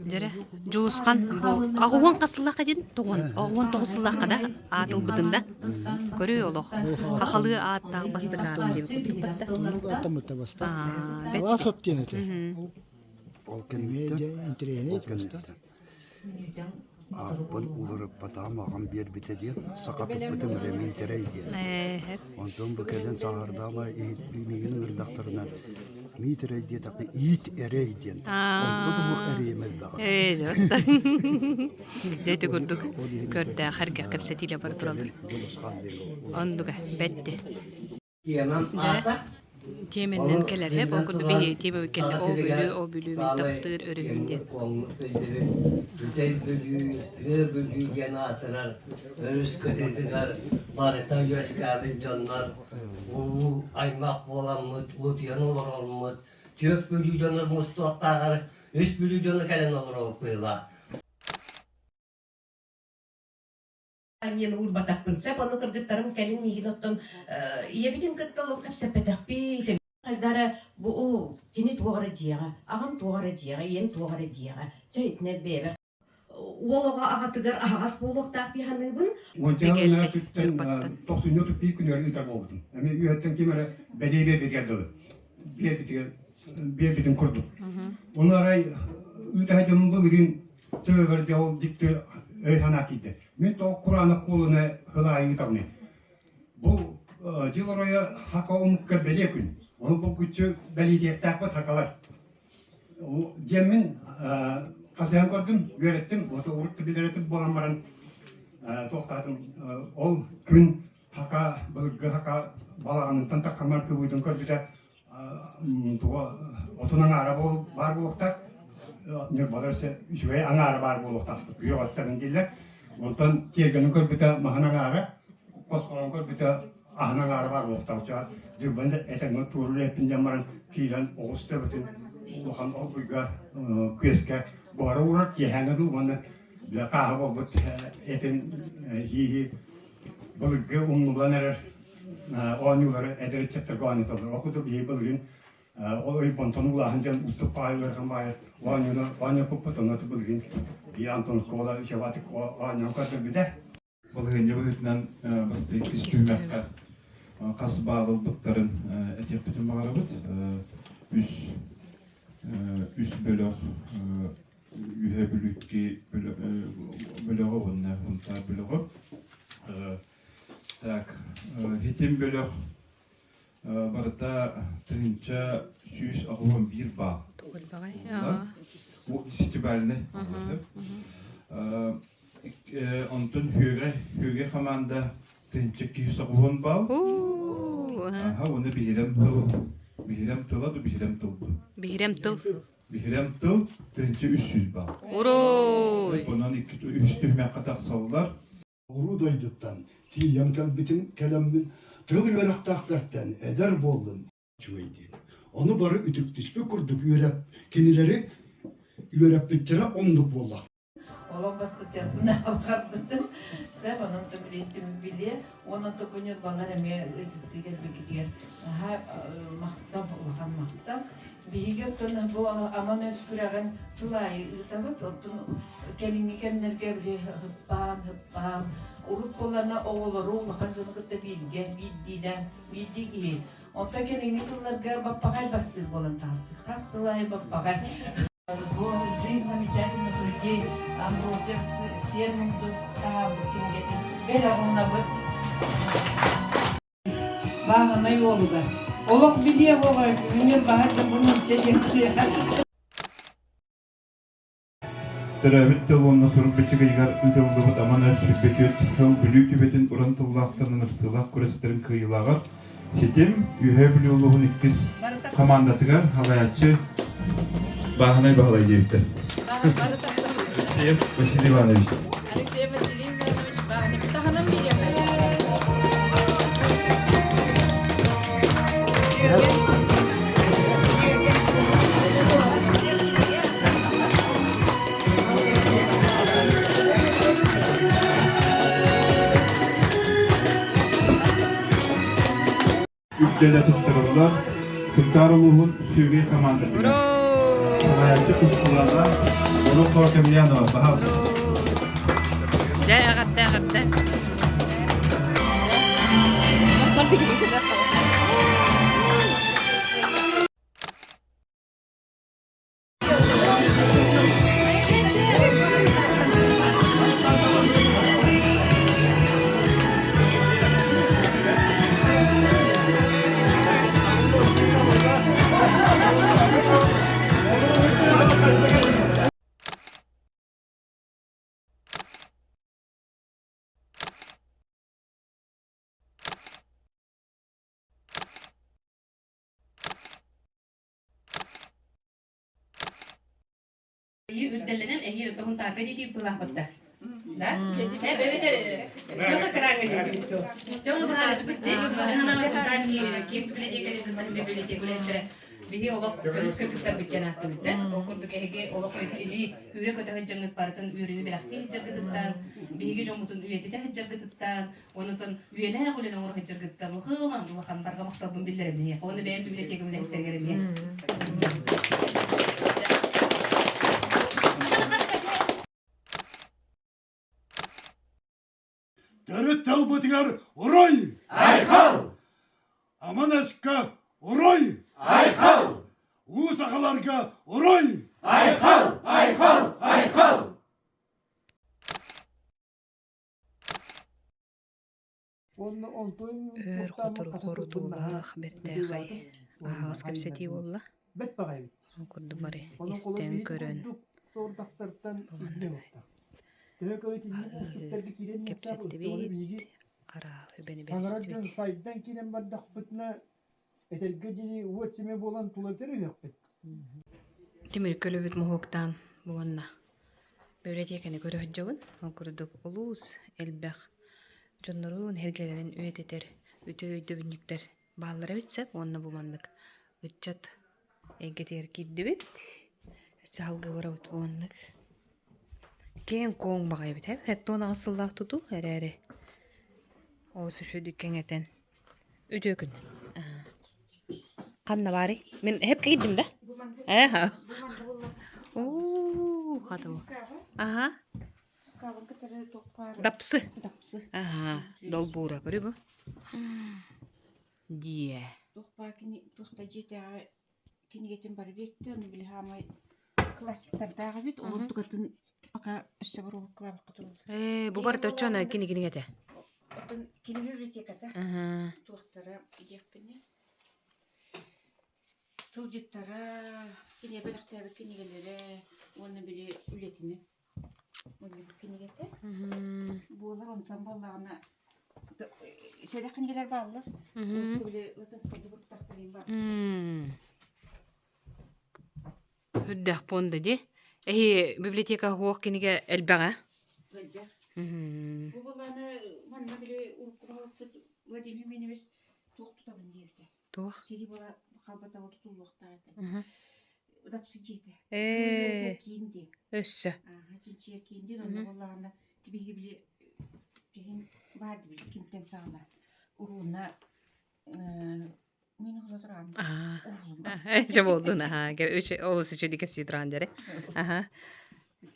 Дьэрэ, Дьулусхан бу аҕуһуон хас сыллаахха диэн тоҕуон оҕуон тоҕус сыллаахха да аат ылбытын да көрү олох хахалыы ааттаах бастакы аат диэбит курдук батта. Аттаммыта баста. Алаас от диэн этэ. Ол кэнниттэн ол кэнниттэн Ааппын уларыппатаҕым аҕам биэрбитэ диэн, сахатыппытым эрэ Миитэрэй диэн. Онтон бу кэлин сааһырдаама миигин ыҥырдахтарына Миитэрэй диэтэххэ иит эрэй диэн. Онто да эрэйим элбэҕэ. Ити курдук көрдөөх эргэх кэпсэтиилэ бар тураллар. Оннуга бэтти. Тиэмэм аата Тиэмэннэн кэлэр ээ, ол курдук биһиги тиэмэбит кэллэ оо Бүлүү, оо Бүлүү мин таптыыр өрүһүм диэн. Бүтэй Бүлүү, Сыа Бүлүү диэн аатырар өрүс кытыытыгар барыта үөскээбит дьоннор уу аймах буоламмыт, утуйан олорорммут, түөрт Бүлүү дьоно мустуохтааҕар үс Бүлүү дьоно кэлэн олоробут быһыылаах. Диэн уурбатахпын сөп, ону кыргыттарым кэлин миигин оттон ийэбитин кытта олох кэпсэппэтэхпит. Хайдара бу оо, кини туох эрэ дьиэҕэ, аҕам туох эрэ дьиэҕэ, ийэм туох эрэ дьиэҕэ. Чэ, итинэ бэйэбэр уол оҕо аҕатыгар аһаҕас буолуохтаах дии саныыбын. Уонча тохсунньу туппии күнүгэр ыытар буолбутум. Эмиэ үөһэттэн ким эрэ бэлиэ биэрбитигэр дылы. Биэрбитигэр биэрбитин курдук. Ону арай ыыта дьоммун былырыын төбөбөр дьэ ол дьикти өй-санаа киирдэ. Мин тоҕо кураанах куолуна сыл аайы ыытабыный? Бу дьыл оройо хака омукка бэлиэ күн. Ону булгуччу бэлиэтиэхтээхпит хакалар. Диэммин хасыһан көрдүм, үөрэттим, вот урут билэр буолан баран туохтаатым ол күн хака былыргы хака балаҕаныттан таххаммар кыбыытын көрбүтэ. Туга отун аҥаара баар буолуохтаах. Ньурбалар үчүгэй аҥаара баар буолуохтаах. Күөх оттарын дииллэр. Онтон тиэргэнин көрбүтэ маһын аҥаара, хос-хорон көрбүтэ аһын аҥаара баар буолуохтаах. Дьылбан этэҥҥэ туоруур эппин диэн баран киирэн оҕус төбөтүн улахан олгуйга күөскэ буһара уурар киэһээҥҥэ дуу уонна бile хааһы буолбут этин иһии былыргы умнуллан эрэр оонньуулары эдэр ыччаттарга оонньотоллор. Ол курдук биһиги былырыын ол ойбонтон уулааһын диэн устук баайы ыарахан баайы оонньууну оонньоппуппут онно былырыын биир Антон Кола үчүгэйдик оонньоон көрдөрбүтэ. Балаһыанньа быһыытынан бастакы иккис түһүмэххэ хас баал ылбыттарын этиэхпитин баҕарабыт. Үс үс бөлөх Үһэ Бүлүкки бөлөҕө уонна Һунтаар бөлөҕө. Так, Хитим бөлөх барыта 1181 баал. Десятибальный. Онтон Хүөгэй, Хүөгэй хамаанда 1290 балл. Аха, уонна биһирэм тыл, биһирэм тыла ду биһирэм тыл ду? Биһирэм тыл. Биһирэм тыл 1300 балл. Уруй! Онон икки үс түһүмэххэ тахсаллар. Уруу дойдуттан тиийэн кэлбитим кэлэммин тыл үөрэхтээхтэртэн эдэр буоллун үчүгэй диэн. Ону бары үтүктүспүт курдук үөрэп кинилэри үөрэппиттэрэ оннук буоллах. Олох бастатыахпына баҕарбытым. Сөп, онон то билиэн түмүк билиэ. Уонна то бу ньурбалар эмиэ ыалдьыттыы кэлбиккитигэр наһаа махтал, улахан махтал. Биһиги оттон бу Аман өс күрэҕин сыл аайы ыытабыт. Оттон кэлиҥҥи кэмнэргэ били хыппаан, хыппаан, урут буоллаҕына оҕолору улахан дьону кытта бииргэ, биирдиилээн, биирдии киһи. Онтон кэлиҥҥи сылларга баппаҕай бастыыр буолан таҕыстык. Хас сыл аайы баппаҕай. Бу «Жизнь замечательных людей» Амбросьев сиэр мунду таһаарбыт кинигэтин бэлэх уунабыт. Бааһынай уолугар. Олох билиэх оҕо күһүнүр баһар да бу нуучча диэн Төрөөбүт тыл уонна сурук бичик ыйыгар ыытыллыбыт Аман өс 24 сыл Бүлүү түбэтин уран тыллаахтарын ырсыылаах күрэстэрин кыайыылааҕар Ситим Үөһээ Бүлүү улууһун иккис хамаандатыгар салайааччы Бааһынай Баһылай диэбиттэр. Алексеев Василий Иванович. Алексеев Василий Иванович Бааһынай таһынан бириэмэ. Үрдэлэ туттарыллар Сунтаар улууһун Сүөгэй хамаандатыгар. Салайааччы Тускулаана Орукова Кемлянова, баһаалыста. Дьэ, эҕэрдэ, эҕэрдэ. Эйи үрдэллэнэн эйи отоһун таарга диэтии быылаахпытта. Да? Э, бэбэтэр күөх экраҥҥа диэтибит ту. Чэ ону быһаарбыт чэ киэҥ библиотека библиотека үлэһиттэрэ биһи олох көмүс кыргыттарбыт диэн ааттыбыт сэ. Ол курдук эһиги олох илии үүрэ көтөһө дьаҥыт барытын үөрүүнү бэлэхтии сылдьаргытыттан, биһиги дьоммутун үйэтитэ сылдьаргытыттан, Онутон үйэлээх үлэни оҥоро сылдьаргыттан улахан улахан барҕа махталбын биллэрэбин эһиэхэ. Уонна бэйэм библиотекам үлэһиттэригэр эмиэ. Төрүт тылбытыгар уруй! Айхал! Аман өскө уруй! Айхал! Уу сахаларга уруй! Айхал! Айхал! Айхал! Өр хотору-хорутуулаах бэртээхэй аһаҕас кэпсэтии буолла. Ол курдук бары истэн көрөн кэпсэттибит, арааһы үбэни бэристибит. Этэргэ диэри уот симэ буолан тулатар ыһыахпыт. Тимир көлөбүт моһуоктаан буонна библиотеканы көрө сылдьабын. Ол курдук улуус элбэх дьоннорун, эргэлэрин үйэтитэр үтүө өйдөбүнньүктэр бааллар эбит сөп уонна бу маннык ыччат эйгэтигэр киирдибит. Өссө салгыы барабыт бу маннык. Киэҥ-куоҥ баҕайы эбит ээ. 78 сыллаах тутуу эрээри олус үчүгэйдик кэҥэтэн Үтүө күн. Ханна баарый? Мин эһэп киирдим да? Ээ. Уу, хатыбы. Аха. Дапсы. Дапсы. Аха, долбуура көрү бу. Дие. Туох баа кини туох да дьиэтээҕи кинигэтин бары биэртэ, ону били хаамай классиктардаах эбит, ол ордугатын пока өссө боруобуккалаабакка тураллар. Ээ, бу барыта оччоно кини кинигэтэ. Оттон кини библиотеката туохтара диэхпинэ тылдьыттара, кинигэ бэлэхтээбит кинигэлэрэ уонна били үлэтинэн мунньубут кинигэтэ буолар. Онтон буоллаҕына сэдэх кинигэлэр бааллар. Били латинскайга буруктахтарым баар. Үрдээх пуонда дии. Эһи библиотека суох кинигэ элбэҕэ. Элбэх. Бу буоллаҕына манна били урукку баһылыкпыт Владимир Миневич туох тутабын диэбитэ. Туох? Сэрии буола хаалбата ол тутуллуохтаах этэ. Дапсы дьиэтэ. Ээ. Киин диэн. Өссө. Ааха чинчийэр киин диэн онно буоллаҕына биһиги били киһин баар били кимтэн саҕалаан урууна мин уһула тураан. Аа. Дьэ буоллун аһаа. Олус үчүгэй кэпсии тураан дьэрэ. Аха.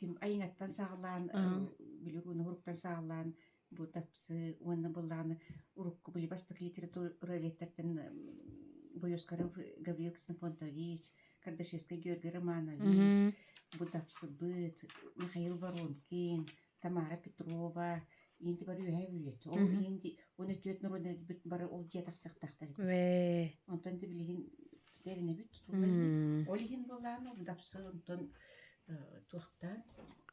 Ким айыҥаттан саҕалаан били уруна уруктан саҕалаан бу тапсы уонна былааны урукку били бастакы литературоведтартан Боёскаров Гаврил Ксенофонтович, Кардашевскай Георгий Романович, бу тапсыбыт Михаил Воронкин, Тамара Петрова, инти бары үөһэ бүлэт. Ол инти уонна түөрт народный бары ол дьиэ тахсыахтаахтар этэ. Онтон да билигин тэринэбит тутуллар. Ол иһин буоллаан дапсы онтон туохтаан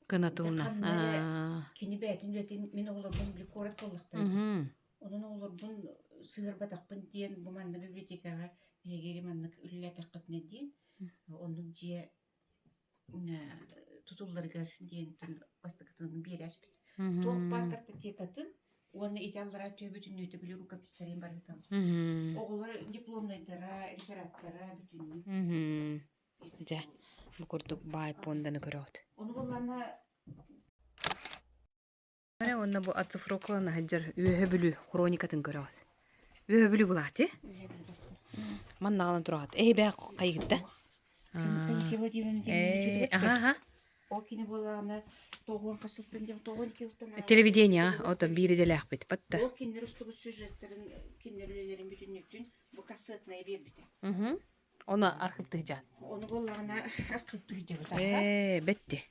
Кынатылна. Кини бэйэтин үлэтин мин оҕолорбун били куорат буоллахтара Онон оҕолорбун сыһыарбатахпын диэн бу манна библиотекаҕа эһиги маннык үлэлээтэххитинэ диэн оннук дьиэ тутулларыгар диэн бастакытын биэрээспит. Туох баар картотекатын уонна ити аллараа түһэ бүтүннүүтэ били рукописьтарын барытын. Оҕолор дипломнайдара, рефераттара бүтүннүү. Дьэ, бу курдук баай пуонданы көрөҕүт. Ону буоллаҕына Эрэ уонна бу оцифровкалана сылдьар Үөһэ Бүлүү хроникатын көрөҕүт. Үөһэ Бүлүү булаати. Манна аҕалан тураҕыт. Эһи бээ хайыгытта? Таисия Владимировна Ээ, аха аха. Ол кини буоллаҕына тоҕуон хас сылтан диэн тоҕуон килтан Телевидение, отон биир идэлээхпит батта. Ол кинилэр устубут сюжеттарын, кинилэр үлэлэрин бүтүннүүтүн бу кассетная биэрбитэ. Ону архыптыһдьаан. Ону буоллаҕына архыптыһдьабыт. Ээ, бэтти.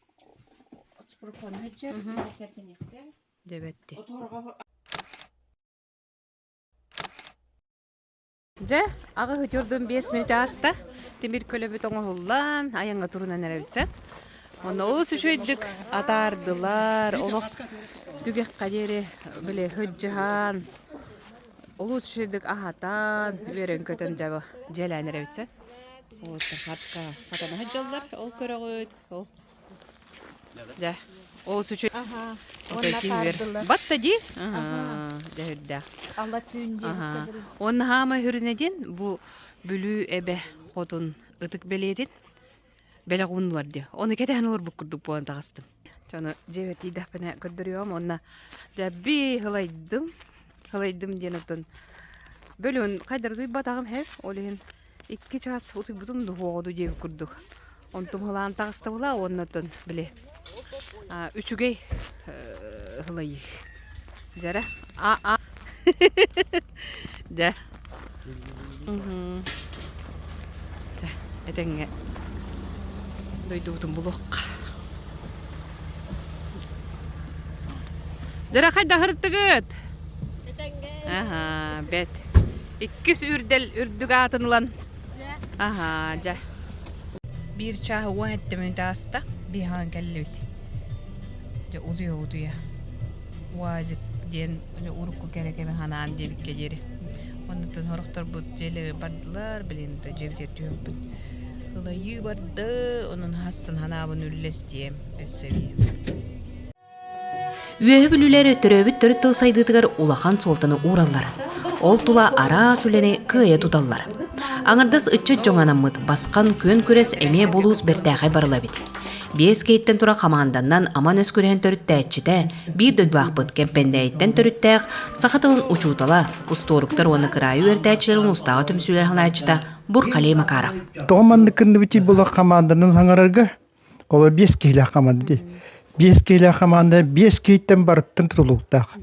Отспоркону сылдьар, кэргэниэхтэ. Дьэ бэтти. Оторго Дьэ, аҕыс үтүөрдүн 5 мүнүүтэ ааста. Тимир көлөбүт оҥоһуллан, айаҥҥа турунан эрэбит сөп. Онно олус үчүгэйдик атаардылар, олох түгэххэ диэри били сылдьыһан, Олус үчүгэйдик аһатан, үөрэн-көтөн дьэ дьиэлээн эрэбит сөп. Вот хатка хатана сылдьаллар, ол көрөҕүт, ол. Дьэ, олус үчүгэй. Аха. Отой Уонна киһи үөр. атаардылар. Батта дии? Аха. Дьэ үрдээх. Алла түүн Аха. диэбиттэр. Уонна хаама хүрүнэ диэн бу Бүлүү эбэ хотун ытык бэлиэтин бэлэх ууннулар дии. Ону кэтэһэн олорбут курдук буолан таҕыстым. Дьону дьиэбэр тиийдэхпинэ көрдөрүөҕүм уонна дьэбби һылайдым. Һылайдым диэн оттон бөлүөн хайдары утуйбатаҕым һэ. Ол иһин икки чаас утуйбутум дуһуоҕа дуу диэбит курдук. Онтум һылаан таҕыста була уонна оттон били үчүгэй һылайыы. Дьэрэ а а Дьэ. Дьэ, этэҥҥэ дойдубутун булуохха. Дьэрэ хайдаһыртыгыт? Этэҥҥэ. Аһаа, бэт. Иккис үрдэл үрдүк аатын ылан. Аһаа, дьэ. Биир чааһы 17 мүнүүтэ ааста. Биһаан кэллибит. Дьэ, утуйа-утуйа. УАЗик диэн урукку кэрэ кэми ханаан диэбиккэ диэри. Оннуттан сорохторбут дьиэлэригэр бардылар, билигин дьиэбитигэр түһүөхпүт. Ылайыы барда, онон хассын санаабын үллэстиэм өссө эбии. Үөһэ бүлүүлэр төрөөбүт төрүт тыл сайдыытыгар улахан суолтаны уураллар. Ол тула араас үлэни кыайа туталлар. Аҥардас ыччат дьоҥо анаммыт басхан күөн күрэс эмиэ булуус бэртээхэй барыла эбит. Биэс киһиттэн тура хамаанданнан аман өс күрэһин төрүттээччитэ, биир дойдулаахпыт Кэмпэндээйиттэн төрүттээх саха тылын учуутала, устуоруктар уонна кыраайы үөрэтээччилэр улуустааҕы түмсүүлэр салайааччыта Бурхалей Макаров. Тоҕо маннык кынныбытый буолар хамаанданан хаҥарарга Ол биэс киһилээх хамаанда дии. Биэс киһилээх хамаанда биэс киһиттэн барыттан тутулуктаах.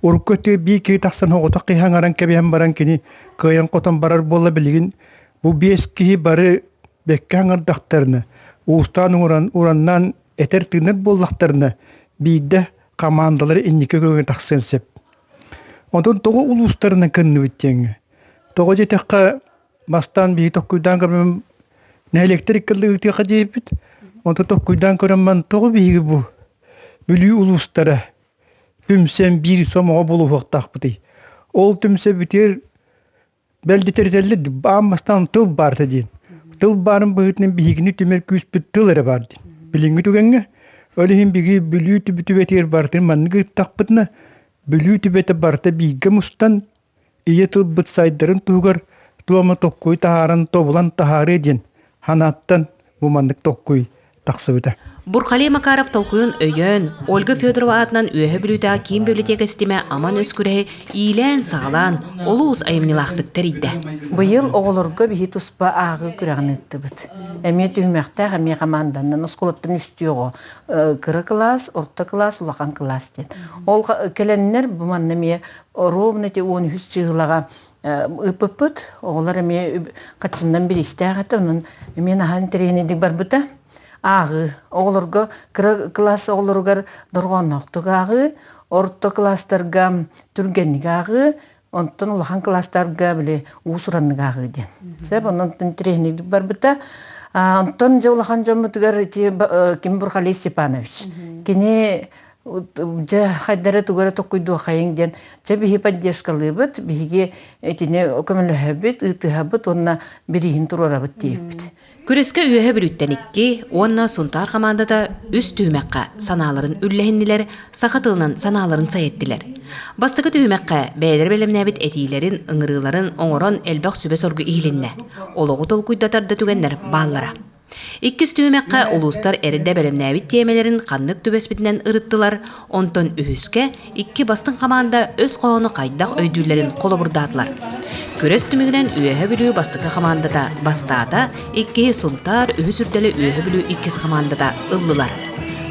Урукку өттүгэр биир киһи тахсан оҕотох киһи аҥаран кэбиһэн баран кини кыайан-хотон барар буолла билигин бу биэс киһи бары бэккэ аҥардахтарына, уустаан ууран, ураннаан этэр-тыынар буоллахтарына биирдэ хамаандалары инники көҥө тахсыан сөп. Онтон тоҕо улуустарынан кынныбыт диэҥҥэ? Тоҕо диэтэххэ Бастаан биһи токкуйдаан көрөммүн нэһилиэктэр икки ыытыахха диэбиппит. Онтон токкуйдаан көрөммүн тоҕо биһиги бу Бүлүү улуустара түмсэн биир сомоҕо буолуохтаахпытый. Ол түмсэ бүтүөр бэл дэтэритэллэр аан бастаан тыл баарта диэн. Тыл баарын быһыытынан биһигини түмэр күүспүт тыл эрэ баар диэн. Билиҥҥи түгэҥҥэ ол иһин биһиги Бүлүү түбэтигэр барытын маннык ыыттахпытына Бүлүү түбэтэ барыта бииргэ мустан Ийэ тылбыт сайдарын туһугар туома токкуй таһааран тобулан таһаарыа диэн санааттан бу маннык токкуй тахсыбыта. Бурхалей Макаров толкуйун өйөөн, Ольга Федорова аатынан Үөһэ Бүлүүтээҕи киин библиотека ситимэ Аман өс күрэһи иилээн-саҕалаан, олус айымньылаахтык тэрийдэ. Быйыл оҕолорго биһи туспа ааҕыы күрэҕин ыыттыбыт. Эмиэ түһүмэхтээх, эмиэ хамаанданан оскуолаттан үстүү оҕо кыра кылаас, орто кылаас, улахан кылаас диэн. Ол кэлэннэр бу манна эмиэ Ровно ити 13 чыыһылаҕа ыыппыппыт. Оҕолор эмиэ хаччыннан бириистээх этэ, онон эмиэ наһаа интэриэһинэйдик барбыта. Ааҕыы. Оҕолорго кыра кылаас оҕолоругар дорҕоонноохтук ааҕыы, орто кылаастарга түргэнник ааҕыы, онтон улахан кылаастарга били уус-ураннык ааҕыы диэн. Сөп, онон интэриэһинэйдик барбыта. Онтон дьэ улахан дьоммутугар ити Ким Бурхалей Степанович. Кини дьэ хайдара тугу эрэ токкуйдуохайыҥ диэн дьэ биһи поддержкалыыбыт биһиги итини көмөлөһөбүт ыытыһабыт уонна бирииһин туруорабыт диэбиппит Күрэскэ Үөһэ Бүлүүттэн икки уонна Сунтаар хамаандата үс түһүмэххэ санааларын үллэһиннилэр, саха тылынан санааларын сайыттылар. Бастакы түһүмэххэ бэйэлэрэ бэлэмнээбит этиилэрин, ыҥырыыларын оҥорон элбэх сүбэ-соргу иһилиннэ. Олоҕу толкуйдатар да түгэннэр бааллара. Иккис түһүмэххэ улуустар эрдэ бэлэмнээбит тиэмэлэрин ханнык түбэспитинэн ырыттылар, онтон үһүскэ икки бастыҥ хамаанда өс хоһоону хайдах өйдүүллэрин холобурдаатылар. Күрэс түмүгүнэн Үөһэ Бүлүү бастакы хамаандата бастаата, иккиһи Сунтаар, үһүс үрдэли Үөһэ Бүлүү иккис хамаандата ыллылар.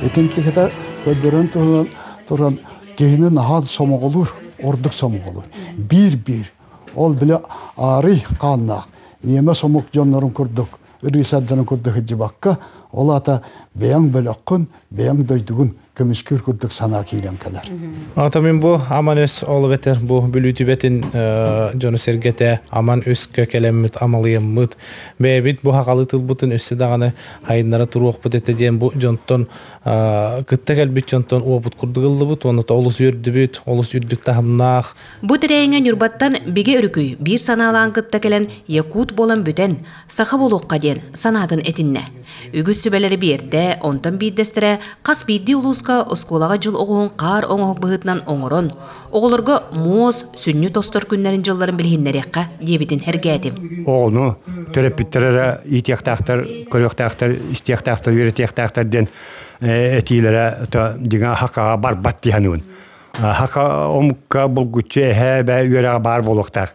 Итинтикэтэ көрдөрөн туһунан туран киһини наһаа сомоҕолуур, ордук сомоҕолуур. Биир-биир. Ол били аарый хааннаах, ньиэмэс омук дьоннорун курдук ырыысардарын курдук сылдьыбакка, ол аата бэйэҥ бөлөххүн, бэйэҥ дойдугун көмүскүүр курдук санаа киирэн кэлэр. Ата мин бу Аман өс ол эбэтэр бу Бүлүү түбэтин дьоно-сэргэтэ Аман өскө кэлэммит, амалыйаммыт, бэйэбит бу хахалы тылбытын өссө даҕаны хайыннара туруохпут этэ диэн бу дьонтон кытта кэлбит дьонтон уопут курдук ыллыбыт уонна олус үөрдүбүт, олус үрдүк таһымнаах Бу тэрээһиҥҥэ Ньурбаттан Бигэ Өрүкүй биир санаалаан кытта кэлэн якут буолан бүтэн, саха буолуохха диэн санаатын этиннэ. Үгүс сүбэлэри биэрдэ, онтон биирдэстэрэ хас биирдии улууска оскуолаҕа дьыл оҕуһун хаар оҥоһук быһыытынан оҥорон, оҕолорго муос, сүнньү тостор күннэрин-дьылларын билиһиннэриэххэ диэбитин сэргээтим. Оҕону төрөппүттэр эрэ иитиэхтээхтэр, көрүөхтээхтэр, истиэхтээхтэр, үөрэтиэхтээхтэр диэн этиилэрэ дьиҥэ хакаҕа барбат дии саныыбын. Хака омукка булгуччу эһээ эбээ үөрэҕэ баар буолуохтаах.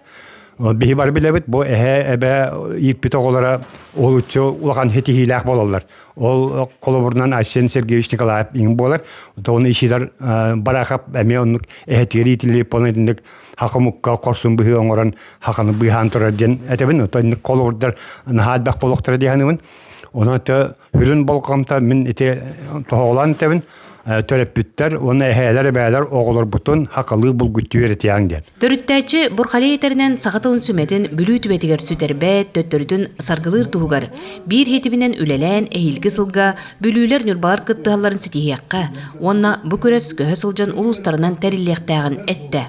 Биһи бары билэбит, бу эһээ эбээ ииппит оҕолоро олуччу улахан ситиһиилээх буолаллар. Ол холобурунан Айсен Сергеевич Николаев иҥин буолар. Ону Исидор Барахов эмиэ оннук эһэтигэр иитиллибит буолан итинник хака омукка хорсун быһыы оҥорон хаканы быыһаан турар диэн этэбин. Оттон инник холобурдар наһаа элбэх буолуохтара дии саныыбын. Онон Сүрүн болҕомто мин ити тоһоҕолоон этэбин, төрөппүттэр уонна эһээлэр-эбээлэр оҕолорбутун хакалыы булгуччу үөрэтиэҕиҥ диэн. Төрүттээччи Бурхалей этэринэн саха тылын сүмэтин Бүлүү түбэтигэр сүтэрбэт, төттөрүтүн саргылыыр туһугар биир ситиминэн үлэлээн эһиилги сылга бүлүүлэр ньурбалар кыттыһалларын ситиһиэххэ уонна бу күрэс көһө сылдьан улуустарынан тэриллиэхтээҕин эттэ.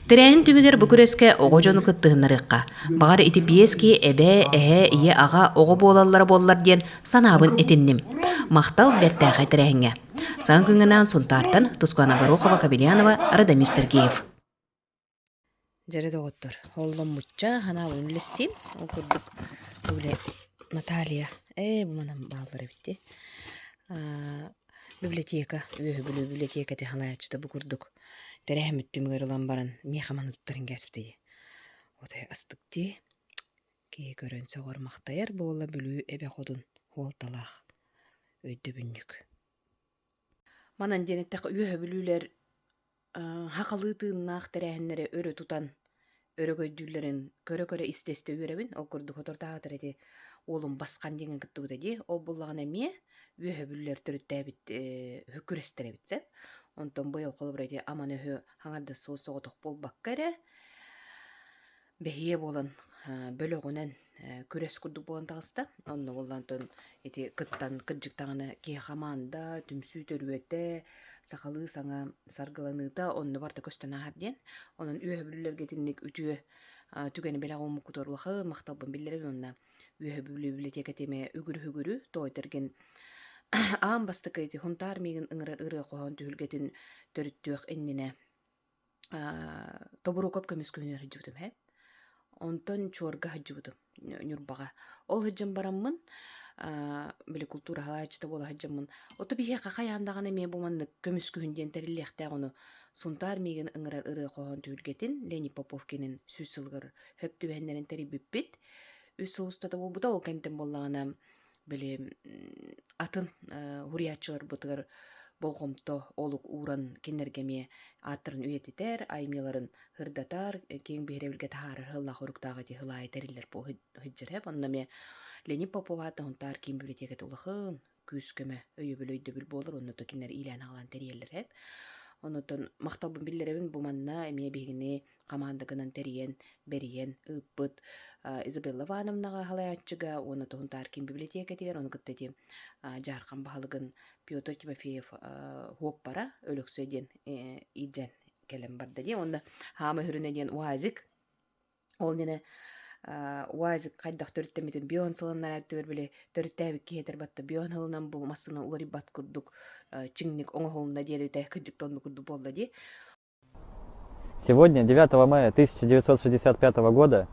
Тэрээһин түмүгэр бу күрэскэ оҕо дьону кыттыһыннарыахха. Баҕар ити биэс киһи эбээ, эһээ, ийэ, аҕа, оҕо буолаллара буоллар диэн санаабын этинним. Махтал бэртээхэй тэрээһиҥҥэ. Саҥа күҥҥэ анаан Сунтаартан Тускуана Горохова-Кобельянова, Радомир Сергеев. Дьэрэ доҕоттор, холломмучча санаабын үллэстиим. Ол курдук били Наталья, ээ бу манан бааллар эбит дии. Библиотека, Үөһү Бүлүү библиотеката салайааччыта бу курдук тэрээһиммит түмүгэр ылан баран миэхэ маны туттаран кээспитэ дии. Отой астык дии. Киһи көрөн сөҕөр-махтайар буолла Бүлүү эбэ хотун суолталаах өйдөбүнньүк. Манан диэн эттэххэ Үөһэ Бүлүүлэр Сахалыы тыыннаах тэрээһиннэри өрө тутан, өрөгөйдүүллэрин көрө-көрө истэ-истэ үөрэбин. Ол курдук соторутааҕытар ити уолум Басхан диэҥҥэ кыттыбыта дии. Ол буоллаҕына эмиэ Үөһэ Бүлүүлэр төрүттээбит ээ күрэстэрэ эбит сөп. Онтон быйыл холобура ити Аман өһү аҥардас суос-соҕотох буолбакка эрэ бэһиэ буолан бөлөҕүнэн күрэс курдук буолан таҕыста. Онно буолла онтон ити кыттан кырдьык даҕаны киһи хамаанда, түмсүү төрүөтэ, сахалыы саҥа саргыланыыта онно барыта көстөн ааһар диэн. Онон үөһэ бүлүүлэргэ итинник үтүө түгэни бэлэх ууммуккутугар улахан махталбын биллэрэбин уонна Үөһэ Бүлүү библиотеката эмиэ үгүрү-үгүрү тоойдоргин аан бастакы ити Хунтаар миигин ыҥырар ырыа-хоһоон түһүлгэтин төрүттүөх иннинэ Тобуруокап көмүс күһүнүгэр сылдьыбытым ээ. Онтон Чуорга сылдьыбытым Ньурбаҕа. Ол сылдьан бараммын били култуура салайааччыта буола сылдьаммын оту биһиэхэ хайаан даҕаны эмиэ бу маннык көмүс күһүн диэн тэриллиэхтээх ону Сунтаар миигин ыҥырар ырыа-хоһоон түһүлгэтин Леонид Поповкинин сүүс сылыгар хөп түбэһиннэрэн тэрийбиппит. Үс сыл устата буолбута, ол кэнниттэн буоллаҕына били атын суруйааччыларбытыгар болҕомто олук ууран кинилэргэ эмиэ ааттарын үйэтитэр, айымньыларын сырдатар, киэҥ биһирэбилгэ таһаарар сыаллаах уруктаах ити сыл аайы тэриллэр сылдьар эб. Онно эмиэ Леонид Попов аата Сунтаар киин библиотеката улахан күүс-көмө, өйөбүл, өйдөбүл буолар уонна кинилэр иилээн-аҕалаан тэрийэллэр эб. Онотон махталбын биллэрэбин бу манна эмиэ биһигини хамаанда гынан тэрийэн, бэрийэн ыыппыт Изабелла Ивановнаҕа салайааччыга уонна Туһунтаар киин библиотекатыгар ону кытта ити Дьаархан баһылыгын Петр Тимофеев Хуоппара Өлөксөй диэн илдьэн кэлэн барда дии. Уонна хаама үрүнэ диэн УАЗик ол иннинэ УАЗик хайдах төрүттэммитин бион сылыннара өттүгэр били төрүттээбит киһи этэр батта бион сылынан бу массыына уларыйбат курдук чиҥник оҥоһулунна диэбитэ кырдьык да оннук курдук буолла дии. Сегодня, 9 мая 1965 года,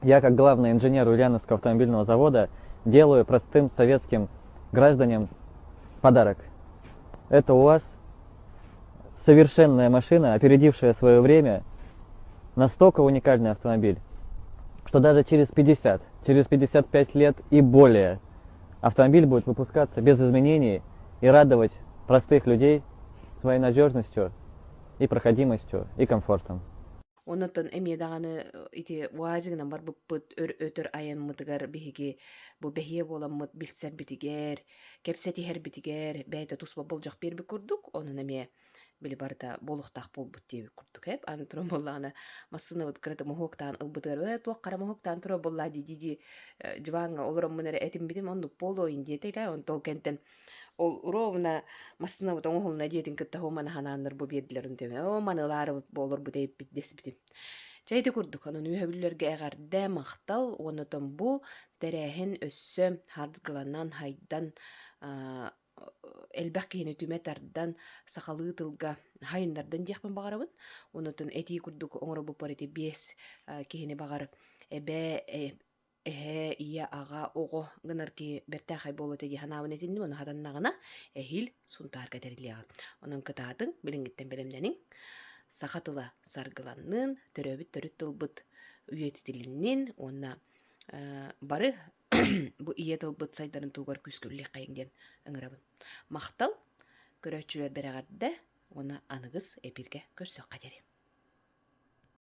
я, как главный инженер Ульяновского автомобильного завода, делаю простым советским гражданам подарок. Это у вас совершенная машина, опередившая свое время, настолько уникальный автомобиль, что даже через 50, через 55 лет и более автомобиль будет выпускаться без изменений и радовать простых людей своей надежностью и проходимостью, и комфортом. Онтон эмиэ даҕаны ити УАЗигынан барбыппыт өр өтөр айаммытыгар биһиги бу бэһиэ буоламмыт билсэрбитигэр, кэпсэтиһэрбитигэр бэйэтэ туспа болдьох биэрбит курдук, онон эмиэ били барыта буолуохтаах буолбут диэбит курдук эп. Аны туран буоллаҕына массыынабыт кырата моһуоктаан ылбытыгар ээ туох хара моһуоктаан турар буоллаа дии-дии дьыбааҥҥа олороммун эрэ этиммитим оннук буолуо диэтэ илэ онтон ол кэнтэн Ол ровно массыынабыт оҥоһулунна диэтин кытта һоо маны ханааннар бу биэрдилэр онтуом оо маны ылаарыбыт буолорбут эбиппит дэспитим. Чэ ити курдук онон үөһэбүллэргэ эҕэрдэ, махтал уонна оттон бу тэрээһин өссө хардгыланан, хайдан элбэх киһини түмэ тардан сахалыы тылга хайыннардан диэхпин баҕарабын. Онон этии курдук оҥоробуппар ити биэс киһини баҕар эбээ Эһээ, ийэ, аҕа, оҕо гынар киһи бэртээхэй буолуо этэ дии санаабын этинним, ону хатаннаҕына эһиил Сунтаарга тэриллиэҕэ. Онон кытаатыҥ, билиҥҥиттэн бэлэмнэниҥ. Саха тыла саргыланнын, төрөөбүт төрүт тылбыт үйэтитилиннин уонна бары бу ийэ тылбыт сайдарын туһугар күүскэ үлэлиэххэйиҥ диэн ыҥырабын. Махтал, көрөөччүлэрбэр эҕэрдэ уонна аныгыс эпииргэ көрсүөххэ диэри.